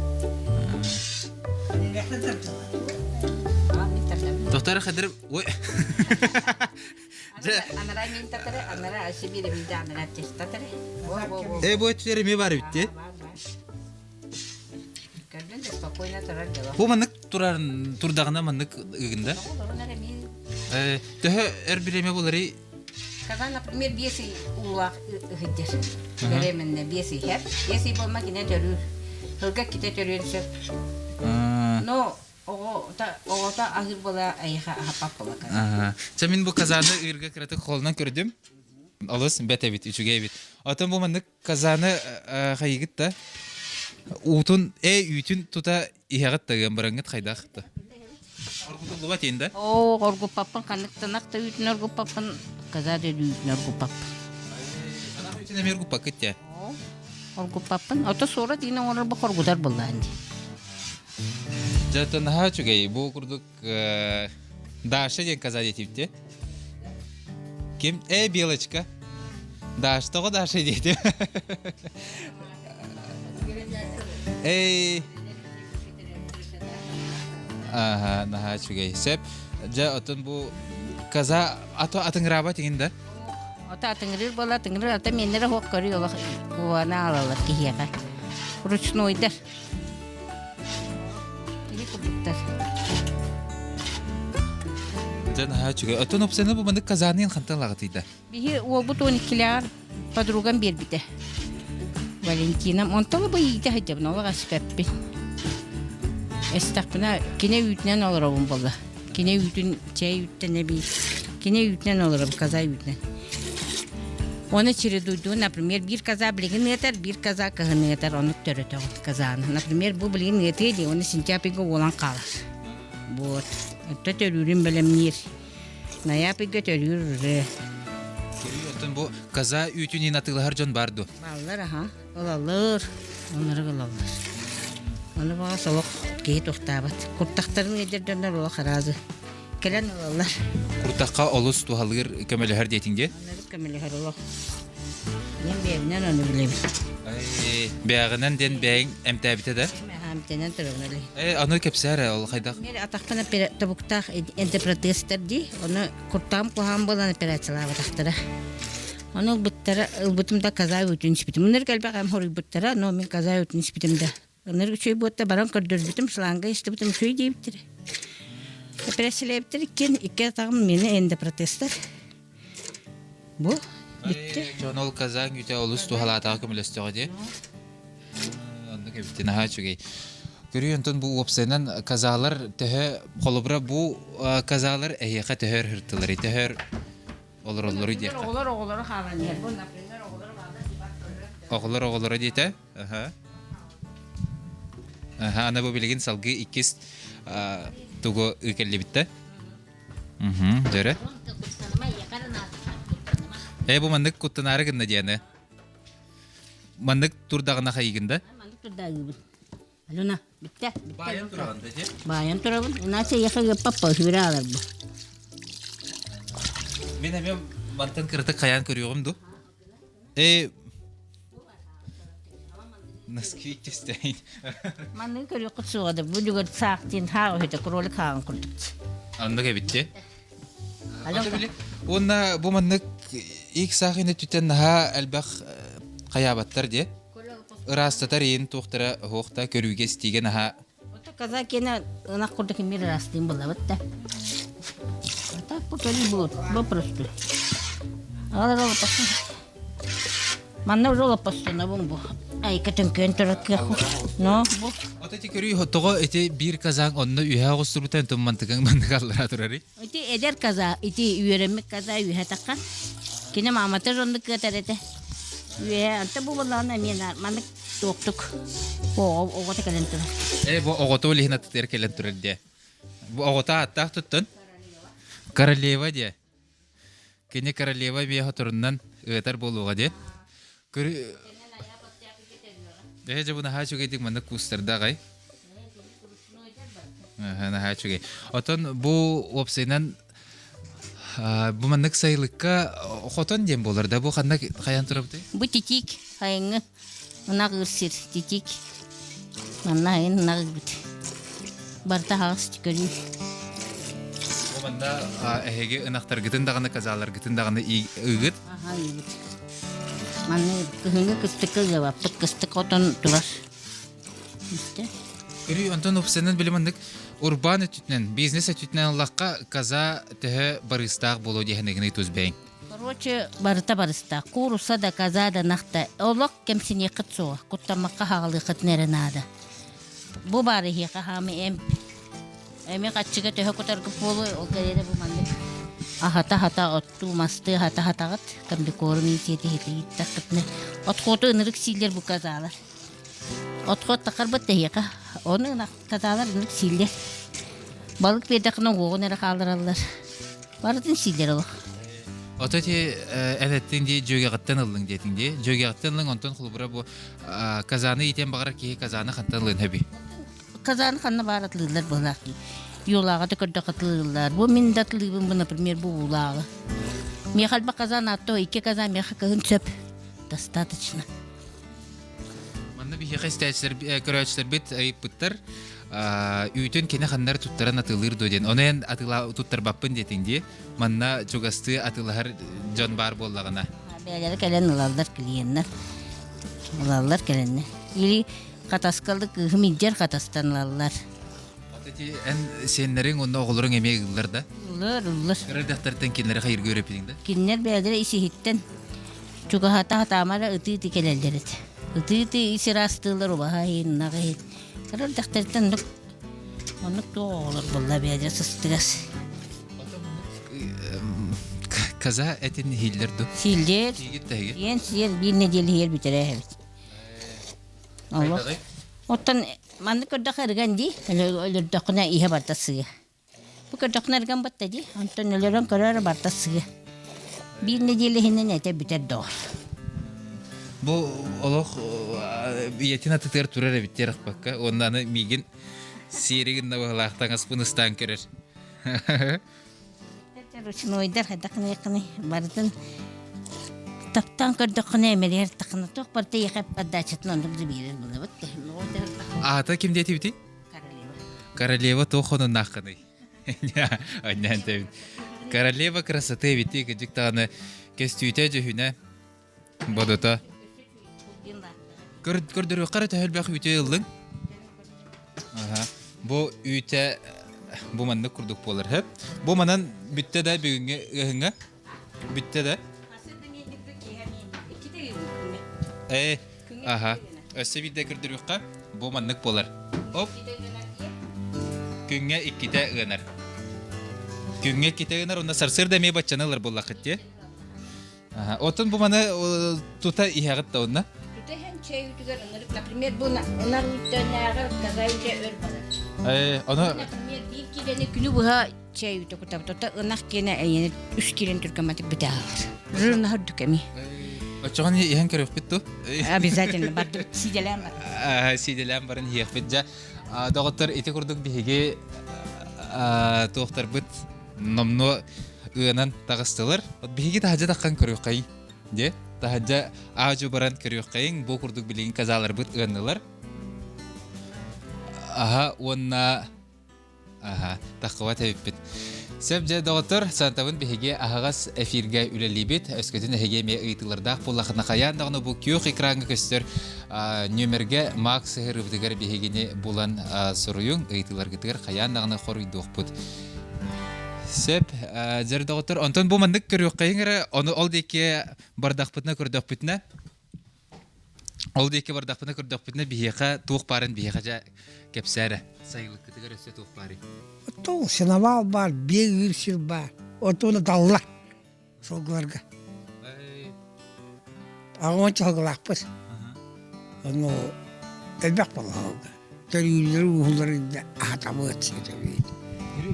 Доктор Хадыр ой Анараа мин татары, анараа Сибири билде анараа тестатары. Э бу өттүлэр эмиэ бар эбит дии. Көрдүн да спокойно турар дьоло. Бу маннык турар турдаҕына маннык ыгында. Э төһө өр бириэмэ буларый? Казан, например, биэс ый уулаах ыһыддьар. Беременна биэс иһэр. Биэс ый буолма кине төрүүр. Сылга ките төрүөн сөп. Но Оҕото аһыыр буола эйиэхэ аһаппат буола казан. Чэ мин бу казаны ыырга кыратык холунан көрдүм. Олус бэт эбит, үчүгэй эбит. Оттон бу маннык казаны хайыгыт да уутун, э үүтүн тута иһэҕит да ыан бараҥҥыт хайдах да. Оргутуллубат иин да? Оо, оргуппаппын ханнык тынах да үүтүн оргуппаппын, каза да үүтүн оргуппаппын. Анах үүтүн эмиэ оргуппаккыт дии. Оргуппаппын. Ото суора диин оҥорор бу хоргутар буоллаан дии. Дьэ, оттон наһаа үчүгэй. Бу курдук Даша диэн каза диэтибит Ким? Э, Белочка. Даша, тоҕо Даша диэтим? Эй. Аха, наһаа үчүгэй. Сөп. Дьэ, оттон бу каза ато атыҥыраабат иҥин да? Ото атыҥырыыр буола атыҥырыыр ата миэннэрэ суох көрүү олох куана алалар киһиэхэ. Ручнойдар. Киһи курдуктар. Дьэ наһаа үчүгэй. Оттон опсаны бу маннык казаныын хантан ылаҕытый да? Биһи уолбут 12-лээҕэр подругам биэрбитэ. Валентинам. Онтон бу иитэ сылдьабын, олох эспэппин. Эстэхпинэ кини үүтүнэн олоробун буолла. Кини үүтүн чэй үүттэн эбии. Кини үүтүнэн олоробун, коза үүтүнэн. Оны чередуйдуу, например, биир коза билигин ыатар, биир коза кыһын ыатар, ону төрөтөҕүн козаны. Например, бу билигин ыатыа дии, оны сентябрьга уолан хаалар. Вот. Өттө төрүүрүн бэлэмниир. Ноябрьга төрүүр уже. Оттон бу коза үүтүн атыылаһар дьон бар дуо? Баллар, аха. Ылаллар, оннору ылаллар. Ону баҕас олох киһи тохтообот. Куртахтарын ыалдьар дьоннор олох араазы. Кэлэн ылаллар. Куртахха олус туһалыыр көмөлөһөр диэтиҥ дии? Оннору көмөлөһөр олох. Мен бэйэбинэн ону билэбин. Бэйэҕинэн диэн бэйэҥ эмтээбитэ да? Эмтэнэн турабын эле. Э, аны кэпсээ эрэ ол хайдах? Мен атахпын тобуктаах энтерпротезтэр дии. Ону куртаҕым куһаҕан буолан операциялаабатахтара. Ону ылбыттара, ылбытым да каза үүтүн испитим. Ынырык элбэх эм хоруйбуттара, но мин каза үүтүн испитим да. Ынырык үчүгэй буотта баран көрдөрбүтүм, шланга истибитим үчүгэй диэбиттэрэ. Эпэрээссийэлээбиттэр иккиэн икки атаҕым миэнэ эндопротезтар. Бу бүттэ. Дьон ол казаҥ үүтэ олус туһалаатаҕа көмөлөстөҕө дии. Оннук эбит, наһаа үчүгэй. Көрүү онтон бу уопсайынан казалар төһө холобура бу казалар эһиэхэ төһө өр һыртылар, төһө өр олороллору диэххэ. Оҕолор оҕолоро хаалан иһэр. Бу, например, оҕолор Оҕолор оҕолоро диэтэ. Аха. Аха, аны бу билигин салгыы иккис тугу ыы кэллибиттэ. Мхм, дөрө. Э, бу маннык куттанаары гынна диэни. Маннык турдаҕына хайыгын да? Маннык турдааҕыбын. Алена, бүттэ. Баайан тураҕын да, Баайан турабын. Иначе ехе ыппаппа, үһүрэ ааларбын. Мин эмиэ мантан кыратык хайаан көрүөҕүм ду? Э, носки түстэйин. Манныгы көрүөххүт суоҕа да, бу дьугар саах диэн хаах үһүтэ, кролик хааҕын курдук. Оннук эбитти. Уонна бу маннык ик саах ини түтэн наһаа элбэх хайаабаттар дии. Ыраастатар иин туохтара оһуохта көрүүгэ истиигэ наһаа Ото каза кена ынах курдук мир ырастыын булабыт да. А так бу көрүү буолут, бу просто. Алар олоппостун. Манна уже олоппостунабын бу. Айка төҥкөйөн турар кыах. Но бу. Ото ити көрүү тоҕо ити биир казаң онно үһэ оҕустурбутан туммантыгаң маннык аллара турарый? Ити эдэр каза, ити үөрэммит каза үөһэ таххан. Кини маамата оннук кыатар этэ. Үөһэ, анта бу буоллаҕына эмиэ маннык туохтук оҕото кэлэн турар. Э, бу оҕото ол иһин атытыгар кэлэн турар диэ. Бу оҕото ааттаах туттун. Королева диэ. Кини королева эмиэ хоторунан ыатар буолуоҕа диэ. Көрү... Э, дьэ бу наһаа үчүгэйдик маннык куустарда аҕай. Наһаа үчүгэй. Отон бу уопсайынан бу маннык сайылыкка хотон диэн буолар да бу ханна хайан турабытый? Бу титиик хайыҥҥы ынах ыыр сир титиик. Манна хайын ынах ыырбыт. Барыта аһаҕас көрүү. Бу манна эһиги ынахтаргытын даҕаны казаларгытын даҕаны ыыгыт? Аха ыыбыт. Манна кыһыҥҥы кыстыкка ыабаппыт кыстык хотон турар. Көрүү, онтон уопсайынан били маннык урбаан өттүтүнэн, бизнес өттүтүнэн ыллахха, каза төһө барыыстаах буолуо диэһэнэгиний тус бэйэҥ? Короче, барыта барыстаах. Кууруса да, каза да, ынах да. Олох кэмсиниэххит суоҕа. Куттаммакка хаҕалыаххытын эрэ наада. Бу баар эһиэхэ хаамы эмп. Эми хаччыга төһө кутаргыт буолуой, ол кэриэтэ бу маннык аһата-аһата оттуу, мастыы аһата-аһатаҕыт. Комбикорм иитиэти иһиттэххитинэ. Отхуоту ынырык сииллэр бу казалар. Отход тахарбыт тэһиэхэ, ону ынах татаалар ынырык сииллэр. Балык биэрдэххинэ уоҕун эрэ хааллараллар. Барытын сииллэр олох. Ото ити эн эттиҥ дии дьүөгэҕиттэн ыллыҥ диэтиҥ дии. Дьүөгэҕиттэн ыллыҥ онтон холобура бу казаны иитиэн баҕарар киһи казаны хантан ылыан сөбүй? Казаны ханна баар атылыыллар быһылаах дии. Юлааҕа да көрдөххө атылыыллар. Бу мин да атылыыбын бу, например, бу уулааҕы. Миэхэ элбэх казан аатта икки казан миэхэ кыһын сөп. Достаточно. Манна биһиэхэ истээччилэр, көрөөччүлэрбит ыйыппыттар үүтүн кини ханнар туттаран атыылыыр дуо диэн. Ону эн атыыла туттарбаппын диэтиҥ дии. Манна чугастыы атыылаһар дьон баар буоллаҕына. Бэйэлэрэ кэлэн ылаллар клиеннэр. Ылаллар кэлэннэр. Или хатаскалы кыыһым илдьэр хатастан ылаллар. Ити эн сиэннэриҥ уонна оҕолоруҥ эмиэ ыллар да? Ыллар, ыллар. Кыра дьахтартан кинилэри хайырга үөрэппитиҥ да? Кинилэр бэйэлэрэ ис-иһиттэн Чугаһата сатаама эрэ ытыы-ытыы кэлэллэр этэ. Ытыы-ытыы ис ыраастыыллар убаһа иһин, ынах иһин. Кыра эрдэхтэриттэн оннук оннук туох оҕолор буолла бэйэлэрэ сыстыгас. Каза этин иһиллэр ду? Сииллэр. Сиэн сиэн биир нэдиэлэ иһэр бүтэрэ эһэбит. Олох. Оттон маннык көрдөххө ырыган дии, өлөрдөххүнэ иһэ барда сыа. Бу көрдөххүнэ эргэн батта дии, онтон өлөрөн көрөөрү барта сыа. Биир нэдиэлэ иһинэн этэ бүтэр доҕор. Бу олох ийэтин атытыгар турар эбит диэрэхпэккэ уонна аны миигин сиэри гынна быһалаах таҥаспын ыстаан көрөр. Ручнойдар хайдах гыныаххыный барытын таптаан көрдөххүнэ эмэлиһэр таххына туох барыта ийэхэ отдачатын оннук да биэрэр булабыт. Аата ким диэтибитий? Королева. Королева туох хонуннааххыный? Анньаан тэбин. Королева красоты эбити кыдьык даҕаны көстүүтэ дьүһүнэ бодото. Көрдөрүөххэ эрэ төһө элбэх үүтү ыллыҥ? Аха. Бу үүтэ бу маннык курдук буолар хөп. Бу манан бүттэ да бүгүҥҥү ыаһыҥҥа? Бүттэ да? Ээ, аха. Өссө биирдэ көрдөрүөххэ, бу маннык буолар. Оп. Күҥҥэ иккитэ ыанар. Күҥҥэ иккитэ ыанар, онно сарсыарда эмиэ баччаны ылар буоллаххыт дии. Оттон бу маны тута иһэҕит да онно? Тута иһэн чэй үүтүгэр ынырык, например, бу ынар үүттэнээҕэр коза үүтэ өр барар. Ону Например, биир киилэни күнү быһа чэй үүтэ кутабыт. Ота ынах киэнэ эйиэнэ үс киилэни түргэматык бүтэ аалар. Жирнаһа үрдүк эми. Оччоҕон иһэн көрүөхпүт ту? Обязательно бардыбыт сиидэлээн бар. Сиидэлээн баран иһиэхпит. Дьэ, доҕоттор, ити курдук биһиги туохтарбыт номнуо ыанан таҕыстылар. Вот биһиги таһдьа таххан көрүөххэйиҥ. Дьэ, таһдьа аадьу баран көрүөххэйиҥ. Бу курдук билигин казаларбыт ыаннылар. Аха уонна аха таххыбат эбиппит. Сөп дьэ доҕоттор, Сантабын биһиги аһаҕас эфиргэ үлэлиибит. Өскөтүн эһиги эмиэ ыйытыылардаах буоллахына хайаан даҕаны бу күөх экраҥҥа көстөр нүөмэргэ Мак сыһырыбытыгар биһигини булан суруйуҥ, ыйытыыларгытыгар хайаан даҕаны хоруйдуохпут. Сөп, дьэр доҕоттор, онтон бу маннык көрүөххэйиҥ эрэ, ону ол диэки бардахпытына көрдөхпүтүнэ, ол диэки бардахпытына көрдөхпүтүнэ биһиэхэ туох баарын биһиэхэ дьэ кэпсээ эрэ. Сайылыккытыгар өссө туох баарый? Оттон сеновал баар, биэ ыыр сир баар. Оттон далла сылгыларга. Аҕам сылгылаахпыт. Ону элбэх буолла. Төрүүллэри ууһуллары аһатабыт сиэтэбит.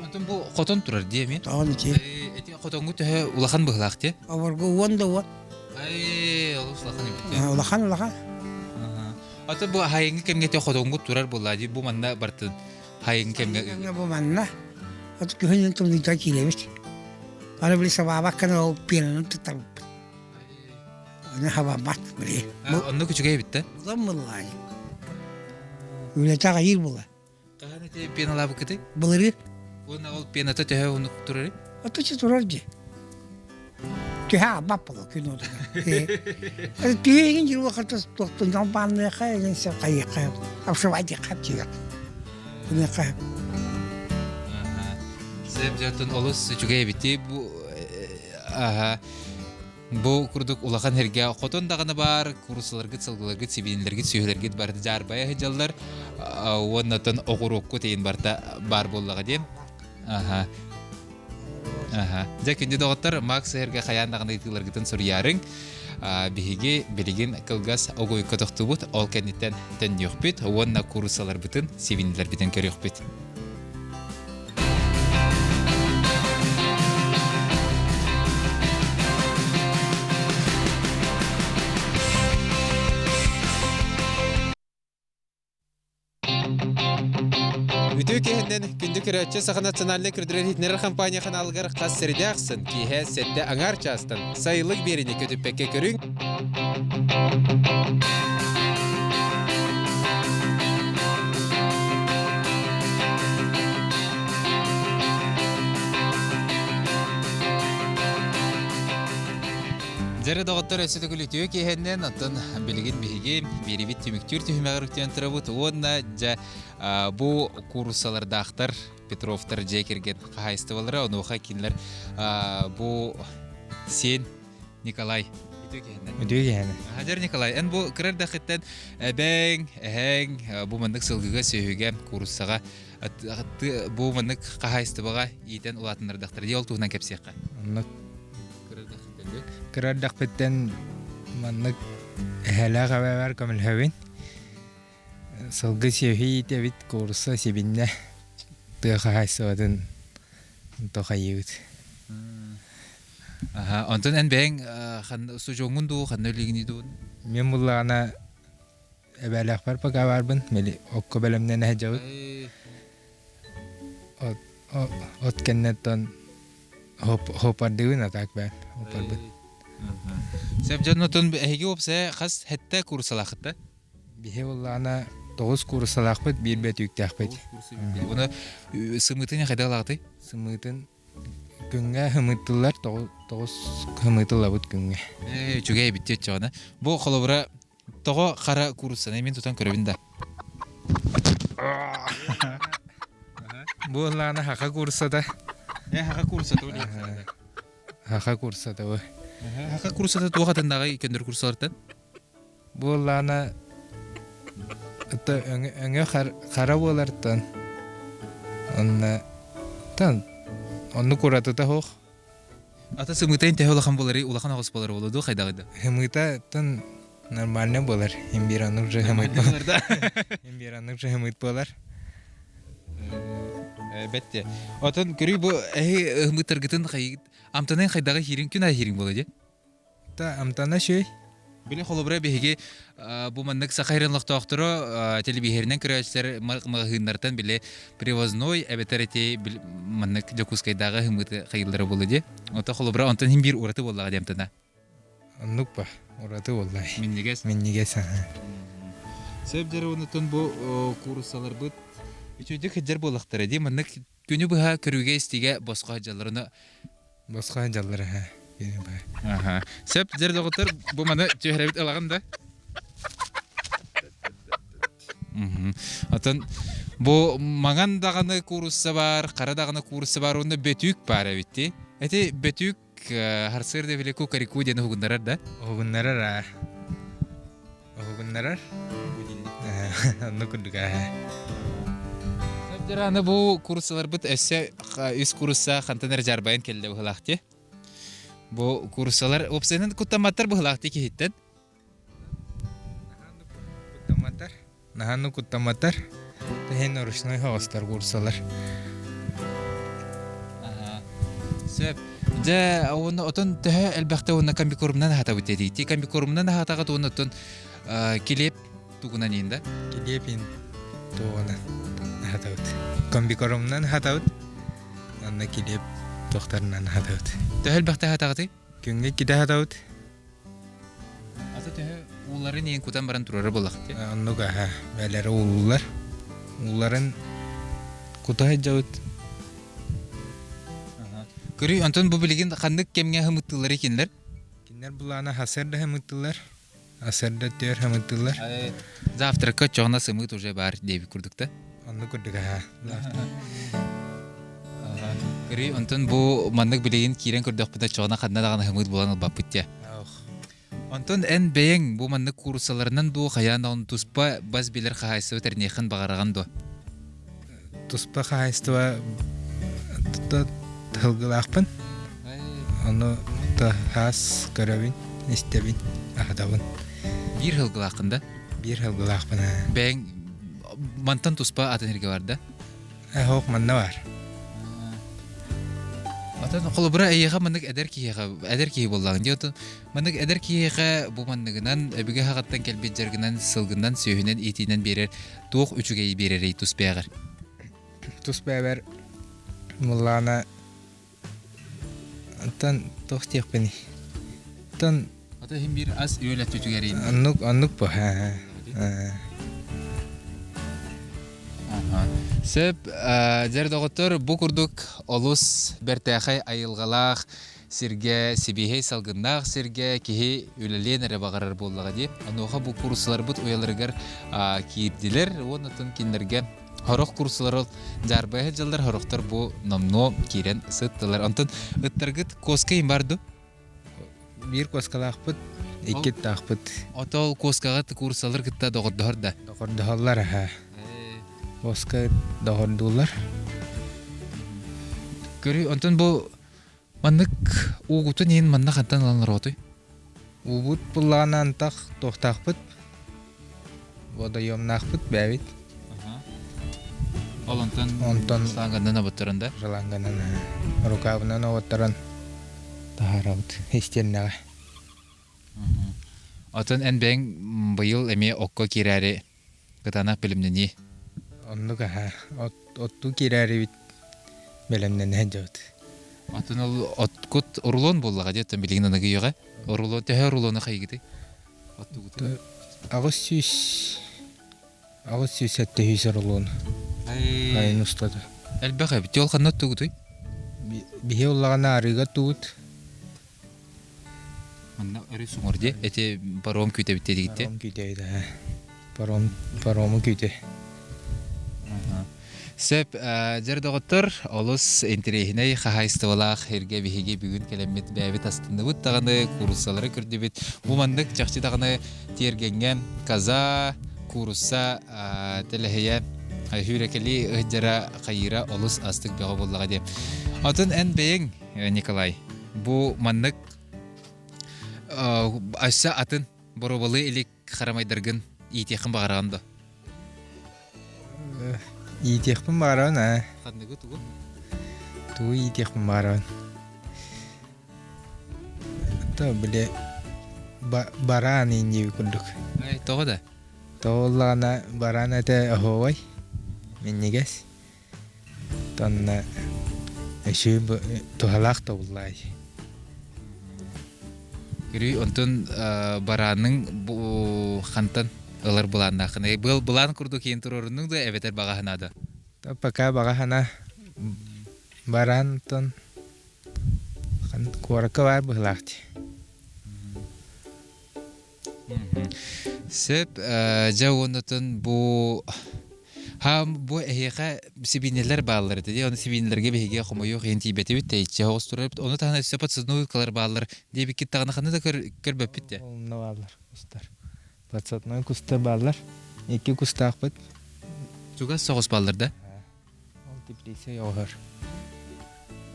Онтон бу хотон турар дии эмиэ? Тоҕон ити. Эти хотоҥҥу төһө улахан быһылаах дии? Оборгу уон да уон. Ай, олус улахан эбит. Улахан улахан. Ата бу хайыҥҥы кэмҥэ те хотоҥҥут турар буолла дии бу манна бартын хайыҥҥы кэмҥэ. Бу манна. От күһүнүн тымныыта киирэбит. Аны били сабаабакканы ол пиананы туттарбыппыт. Аны хабаммат били. Оннук үчүгэй эбит да? Улам мыллаай. Үлэтэ аҕыйыыр була. Хаһан ити пеналаабыккытый? Былырыын. Уонна ол пената төһө уһуннук турарый? Отучча турар дии. Түһэ аабат була күн отугар. Түһэ игин жируохата туохтун баанныаха игин сеп хайыахха обшивайдыахха тиийэр. Күнүөххэ. Сеп дьонтон олус үчүгэй эбити бу аха бу курдук улахан сиргэ хотон даҕаны баар куурусаларгыт, сылгыларгыт, сибиинэлэргит, сүөһүлэргит барыта дьаарбайа сылдьаллар уонна оттон оҕуруоккут иһин барыта баар буоллаҕа диэн. Аха. Аха. Дьэ, күндү доҕоттор, Макс сыһырга хайаан даҕаны ыйытыыларгытын суруйаарыҥ. Биһиги билигин кылгас огуйка тохтубут, ол кэнниттэн төннүөхпүт уонна кууруссаларбытын, сибиинэлэрбитин көрүөхпүт. Үтүө киэһэннэн күндү көрөөччү Саха национальнай көрдөрөр иһитиннэрэр компания ханаалыгар хас сэридэ ахсын киэһэ сэттэ аҥаар чаастан сайылык биэриини көтүппэккэ көрүҥ. Дьэрэ доҕоттор өссө төгүл үтүө киэһэннэн, оттон билигин биһиги биэрибит түмүктүүр түһүмэҕэр үктүөн турабыт уонна дьэ бу кууруссалардаахтар Петровтар дьиэ кэргэн хаһаайыстыбалара онуоха кинилэр бу сиэн Николай үтүө киһинэн. Үтүө киһинэн. Хадьар Николай, эн бу кыра эрдэххиттэн эбэҥ, эһэҥ бу маннык сылгыга, сүөһүгэ, кууруссаҕа бу маннык хаһаайыстыбаҕа иитэн улаатыннардахтара дии ол туһунан кэпсиэххэ. Оннук кыра эрдэхпиттэн маннык эһэлээх эбэбэр көмөлөһөбүн. Сылгы сүөһү иитэбит, куурусса сибиннэ тыа хаһаайыстыбатын тохайыыбыт. Онтон эн бэйэҥ сужоҥҥун дуу, ханна үлэлиигиний дуу? Мин буллаҕына эбээлээхпэр пока баарбын, били окко бэлэмнэнэ сылдьабыт. От кэнниттэн хоппардыыбын а так бээн хоппарбын. Сөп дьоннотун эһиги уопсайа хас хэттэ курсалаахыт да? Биһи буоллаҕына тоҕус кууруссалаахпыт, биир бөтүүктээхпит. Уну сымыытын хайдах ылаҕытый? Сымыытын күҥҥэ һымыттыллар, тоҕус һымыытыллабыт күҥҥэ. Ээ, үчүгэй эбит оччоҕуна. Бу холобура тоҕо хара кууруссаны мин тутан көрөбүн да. Бу ыллаана хаха кууруссата. Э, хаха кууруссата Хаха кууруссата бу. Хаха кууруссата туох атыннаҕый көндөр кууруссалартан? Бу ыллаана өҥө хара буолартан онно тан оннук уратыта суох. Ата сымыытайын төһө улахан буоларый, улахан оҕус буолар буолуо дуу хайдаҕый да? Хымыыта тон нормально буолар. Имбир оннук же хымыт буолар да. Имбир оннук же хымыт буолар. Бэтте. Отон көрүй бу эһи хымыттаргытын хайыгыт амтанын хайдаҕы хиирин күн аайы хиирин буола дии? Та амтана шүй. Били холобура биһиги бу маннык саха сирин олохтоохторо телевизорынан көрөөччүлэр маҕаһыыннартан били привозной эбэтэр ити маннык Дьокуускайдааҕы хымыты хайыллара буолла дии. Ото холобура онтон иһин биир ураты буоллаҕа дии амтана. Оннук ба, ураты буолла. Минньигэс. Минньигэс. Сөп дьэ онтон бу кууруссаларбыт үчүгэйдик сылдьар буоллахтара дии. Маннык күнү быһа көрүүгэ-истиигэ босхо сылдьаллар. Босхо дьаллар аха. Аха. Сөп, дьэр доҕоттор, бу маны түһэрэбит ылаҕын да? Отон бу маҥан даҕаны куурусса баар, хара даҕаны куурусса баар уонна бөтүүк баар эбит дии. Эти бөтүүк харсыыр да били кукареку диэн уһугуннарар да? Уһугуннарар аа. Уһугуннарар. Оннук курдук аа. Дьэ аны бу курсаларбыт өссө үс курса хантан эрэ дьаарбайан кэллэ быһылаах дии. Бу курсалар уопсайынан куттамматтар быһылаах дии киһиттэн. Куттамматтар. Наһааны куттамматтар. Тэһин ручной хаҕыстар курсалар. Сөп. Дьэ, уонна отон төһө элбэхтэ уонна комбикормунан аһатабыт дии. Ти комбикормунан аһатаҕыт уонна оттон килиэп тугунан иин да? Килиэп иин тугунан аһатабыт. Комбикормунан аһатабыт. Онно килиэп туохтарынан аһатабыт. Төһө элбэхтэ аһатаҕытый? Күҥҥэ иккитэ аһатабыт. Ата төһө ууларын иин кутан баран турара буоллахтыы? Оннук аһа. Бээлэрэ уулуулар. Ууларын кута сылдьабыт. Көрүй, онтон бу билигин ханнык кэмҥэ хымыттыылларый кинилэр? Кинилэр былаана хасыарда хымыттыыллар. Асарда түөр хымыттыыллар. Завтракка оччоҕуна сымыыт уже баар диэбит курдук да? Оннук курдук аһа. Көрүй, онтон бу маннык билигин киирэн көрдөхпүнэ оччоҕуна ханна даҕаны хымыт булан ылбаппыт дии. Онтон эн бэйэҥ бу маннык кууруссаларынан дуу, хайаан даҕаны туспа бас билэр хаһаайыстыба тэрниэххин баҕараҕын дуо? Туспа хаһаайыстыба тылгылаахпын. Ону хаас көрөбүн, истэбин, аһатабын. Биир сылгылааххын да? Биир сылгылаахпын. Бэйэҥ мантан туспа атын сиргэ бар да? Суох, манна баар. Атын холобура эйиэхэ маннык эдэр киһиэхэ эдэр киһи буоллаҕын дии отон маннык эдэр киһиэхэ бу манныгынан өбүгэ хаҕыттан кэлбит дьарыгынан сылгынан сүөһүнэн иитиинэн биэрэр туох үчүгэйи биэрэрий тус бэйэҕэр? Тус бэйэбэр муллаана Оттон туох диэхпиний? Оттон Ата иһин биир ас үөл өттүтүгэр оннук оннук бу. Сөп, дьэр доҕоттор, бу курдук олус бэртээхэй айылҕалаах сиргэ, сибиэһэй салгыннаах сиргэ киһи үлэлиэн эрэ баҕарар буоллаҕа дии. Онуоха бу курсаларбыт уйаларыгар киирдилэр уонна кинилэргэ Сорох курсалар дьаарбайа сылдьаллар, сорохтор бу номнуо киирэн сыттылар. Онтон ыттаргыт куоска иһин бар дуу? Биир куоскалаахпыт, икки ыттаахпыт. Отол куоскаҕа курсалар кытта доҕордоһор да? Доҕордоһоллор аха. Куоска доҕордууллар. Көрүй, онтон бу маннык уугутун иһин манна хантан ылан ороотуй? Уубут буллаҕына антах туохтаахпыт, водоемнаахпыт бээбит. Ол онтон Онтон шланганан оботторон да? шланганан рукавынан оботторон таһаарабыт истиэннэҕэ. Отон эн бэйэҥ быйыл эмиэ окко киирээри кытаанах бэлэмнэнии. Оннук аһа оттуу киирээрибит бэлэмнэнэ сылдьабыт. Атын ол откут рулон буоллаҕа дии, оттон билигин аныгы үйэҕэ рулон төһө рулону хайгытый? Оттугутуй? 800 807 рулон айын устата. Элбэх эбит. Ол ханна оттугутуй? Биһи уллаҕына арыыга оттугут. Манна өрүс уҥуор дии. Эти паром күүтэбит диэтигит Паром күүтэбит аа. Паром парому күүтэ. Сөп, дьэр доҕоттор, олус интэриэһинэй хаһаайыстыбалаах эргэ биһиги бүгүн кэлэммит бэйэбит астынныбыт даҕаны, кууруссалары көрдүбүт. Бу маннык чахчы даҕаны тиэргэҥҥэ коза, куурусса тэлэһийэ Бу маннык өссө атын боруобалыы илик харамайдаргын иитиэххин баҕараҕын дуо? Иитиэхпин баҕарабын ээ. Ханныгы тугу? Тугу иитиэхпин баҕарабын? То били бараан иинньиби курдук. Ай, тоҕо да? Тоҕо буоллаҕына бараан этэ оһуобай, минньигэс. Тонна өсүү туһалаах да буллаай. Көрүй, онтон барааның бу хантан ылар былааннааххын? Был былаан курдук иин туруоруннуҥ да эбэтэр баҕа санаа да? Пока баҕа санаа бараантан куоракка баар быһыылаах дии. Сөп, дьэ уоннатын бу Хаам бу эһиэхэ сибиинньэлэр бааллар этэ дии, ону сибиинньэлэргэ биһиги хомойуох иһин тиийбэтибит, тэйиччи соҕус турарбыт. Ону таһынан өссө подсадной кылар бааллар диэбиккит даҕаны ханна да көрбөппүт дии. Онно бааллар кустар. Подсадной кустар бааллар. Икки кустаахпыт. Чугас соҕус бааллар да? Ол теплица оҕоһор.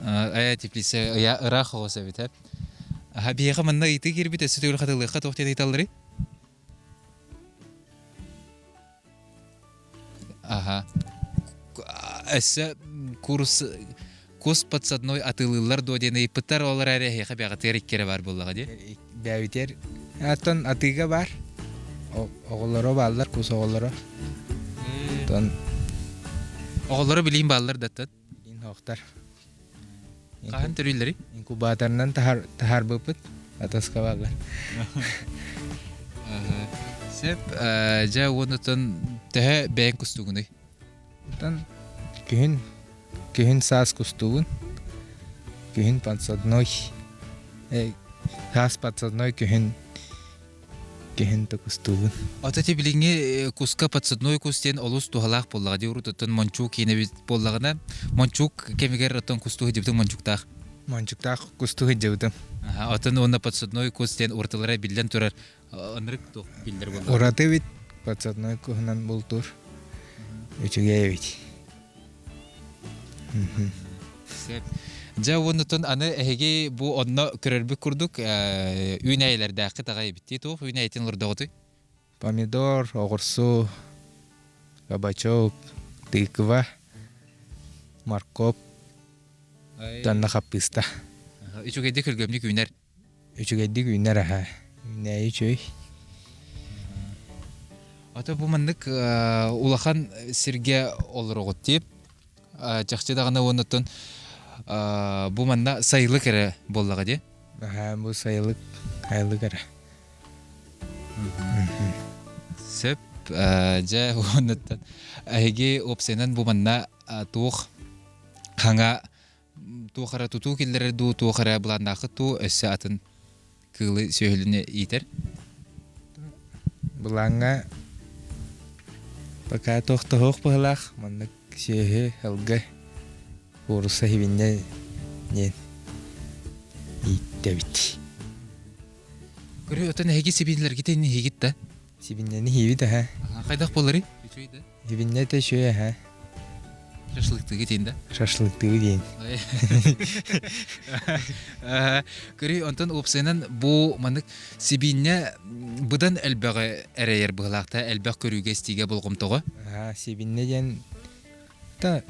Э, теплица ыйа ыраах оҕус эбит, э. Аха, биһиэхэ манна ыйытыы киирбит, өссө төгүл хатылыахха туох диэн ыйыталларый? Аха. Өссө курс кус подсадной атыылыыллар дуо диэн ыйыппыттар, ол эрээри эһиэхэ бэҕэтигэр икки эрэ баар буоллаҕа дии. Бэйэбитигэр оттон атыыга баар. Оҕолоро бааллар, кус оҕолоро. Оттон Оҕолоро билиин бааллар да оттон? Билиин оһохтор. Хаһан төрүүллэрий? Инкубаторынан таһар таһаарбыппыт. Атаска бааллар. Сөп, дьэ уоннутун төһө бэйэҥ кустугунуй? Оттон күһүн күһүн саас кустуубун. Күһүн подсадной. Э, саас подсадной күһүн күһүн да кустуубун. Ата ти билиҥҥи куска подсадной кус диэн олус туһалаах буоллаҕа дии урут оттон мончуук киинэбит буоллаҕына мончуук кэмигэр оттон кустуу сылдьыбытыҥ мончуктаах. Мончуктаах кустуу сылдьыбытым. Оттон уонна подсадной кус диэн уратылара биллэн турар ынырык туох биллэр буоллаҕа. Ураты эбит подсадной куһунан бултуур. Үчүгэй эбит. Сөп. Дьэ уоннутун аны эһиги бу онно көрөрбүт курдук үүнээйилэрдээххит аҕай эбит дии туох үүнээйитин олордоҕутуй? Помидор, оҕурсу, кабачок, тыква, моркоп, уонна хаппыыста. Үчүгэйдик өлгөмнүк үүнэр. Үчүгэйдик үүнэр аһа. Үүнээйи үчүгэй. Ата бу маннык улахан сиргэ олороҕут дип. Чахчы даҕаны уоннаттан бу манна сайылык эрэ буоллаҕа дии. Аһа, бу сайылык, сайылык эрэ. Сөп. Дьэ, уоннаттан эһиги уопсайынан бу манна туох хаҥа туох эрэ тутуу киллэрэр дуу, туох эрэ былааннааххыт дуу, өссө атын кыылы сүөһүлүнү иитэр? Былааҥҥа пока туох да суох быһыылаах. Маннык сүөһү, ылгы, куурусса сибинньэ диэн ииттэбит. Көрү, оттон эһиги сибиинньэлэргитин иһигит да? Сибинньэни иһиибит аһа. Хайдах буоларый? Үчүгэй да? Сибинньэ этэ үчүгэй аһа. Шашлыктыгы диэн да? Шашлыктыгы диэн. Көрүй, онтон уопсайынан бу маннык сибиинньэ быдан элбэҕи эрэйэр быһылаахта, элбэх көрүүгэ-истиигэ болҕомтоҕо. Аа, сибиинньэ диэн та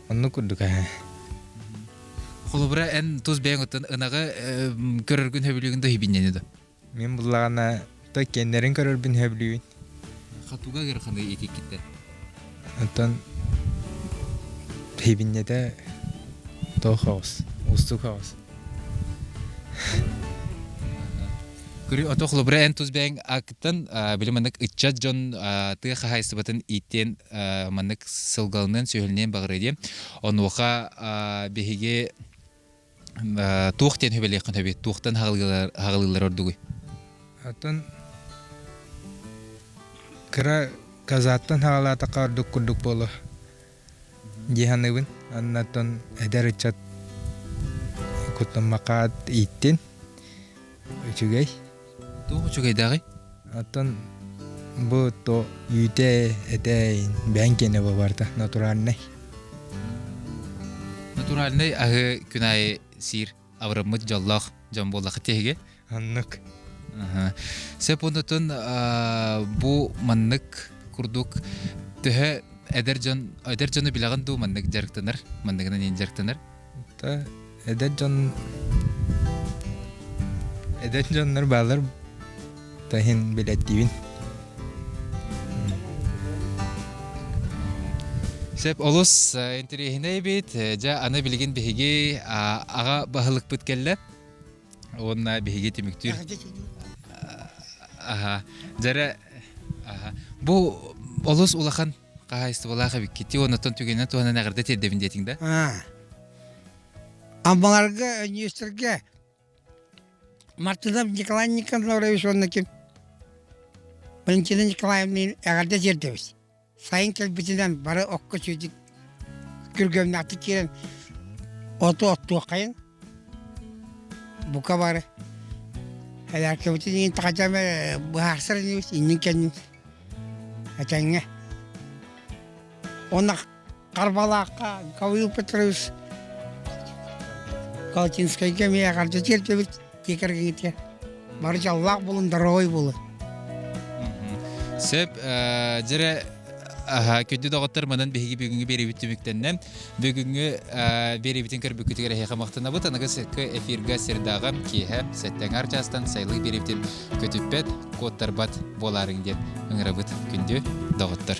оннук курдук аһа. Холобура, эн тус бэйэҥ оттон ынаҕы көрөргүн сөбүлүүгүн да сибиинньэни да? Мин буллаҕына то кэннэрин көрөрбүн сөбүлүүбүн. Хатуга ыараханы итиккиттэр. Оттон хибинньэтэ туох хаос, уустук хаос. Көрү ото холобура эн тус бэйэҥ акыттан били маннык ыччат дьон тыа хаһаайыстыбатын ииттиэн маннык сылгалыныан сүһүлүнүөн баҕарыа диэн. Онуоха биһиги Туох диэн сүбэлиэххин сөбүй? Туохтан хаҕылыыллар ордугуй? Оттон кыра казаттан хаҕалаатахха ордук курдук буолуо дии саныыбын. Аннаттан эдэр ыччат куттаммакка ииттин. Үчүгэй. Туох үчүгэйдээҕий? Оттон бу то үүтэ этэ бэйэҥ киэнэ барыта натуральнай. Натуральнай аһы күн аайы сиир. абыраммыт дьоллоох дьон буоллахыт тиһиги. Оннук. Сөп онутун бу маннык курдук төһө эдэр дьон эдэр дьону билэҕин дуу маннык дьарыктанар манныгынан иин дьарыктанар Та эдэр дьон эдэр дьоннор баалар таһин билэттиибин. Сөп олус интэриэһинэй эбит. Дьэ аны билигин биһиги аҕа баһылыкпыт кэллэ. Уонна биһиги түмүктүүр. Аха. Дьэрэ аха. Бу олус улахан хаһаайыстыбалаах эбиккит. Оннуттан түгэнинэн туһанан эҕэрдэ тиэрдэбин диэтиҥ да? Аммаларга, Өньүөстэргэ Мартынов Николай Николаевич уонна ким Валентина Николаевна эҕэрдэ тиэрдэбит. Сайын кэлбитинэн бары окко сүүрдүк күргүөмнээхтик киирэн оту оттуоххайын бука бары элээркэбитин иин тахадьам быһаарсар инибит иннин кэннин этэҥҥэ уонна Харбалаахха Гаврил Петрович Колотинскайга эмиэ эҕэрдэ тиэрдэбит дьиэ кэргэҥҥитигэр бары дьоллоох буолун, здоровый буолун. Сөп, дьэрэ күндү доҕоттор манан биһиги бүгүҥҥү биэриибит түмүктэннэ. Бүгүҥҥү биэриибитин көрбүккүтүгэр эһиэхэ махтанабыт. Аныгы эфирга сирдааҕы киэһэ сэттэҥ чаастан сайылык биэриибитин көтүппэт, куоттарбат буолаарыҥ диэн ыҥырабыт күндү доҕоттор.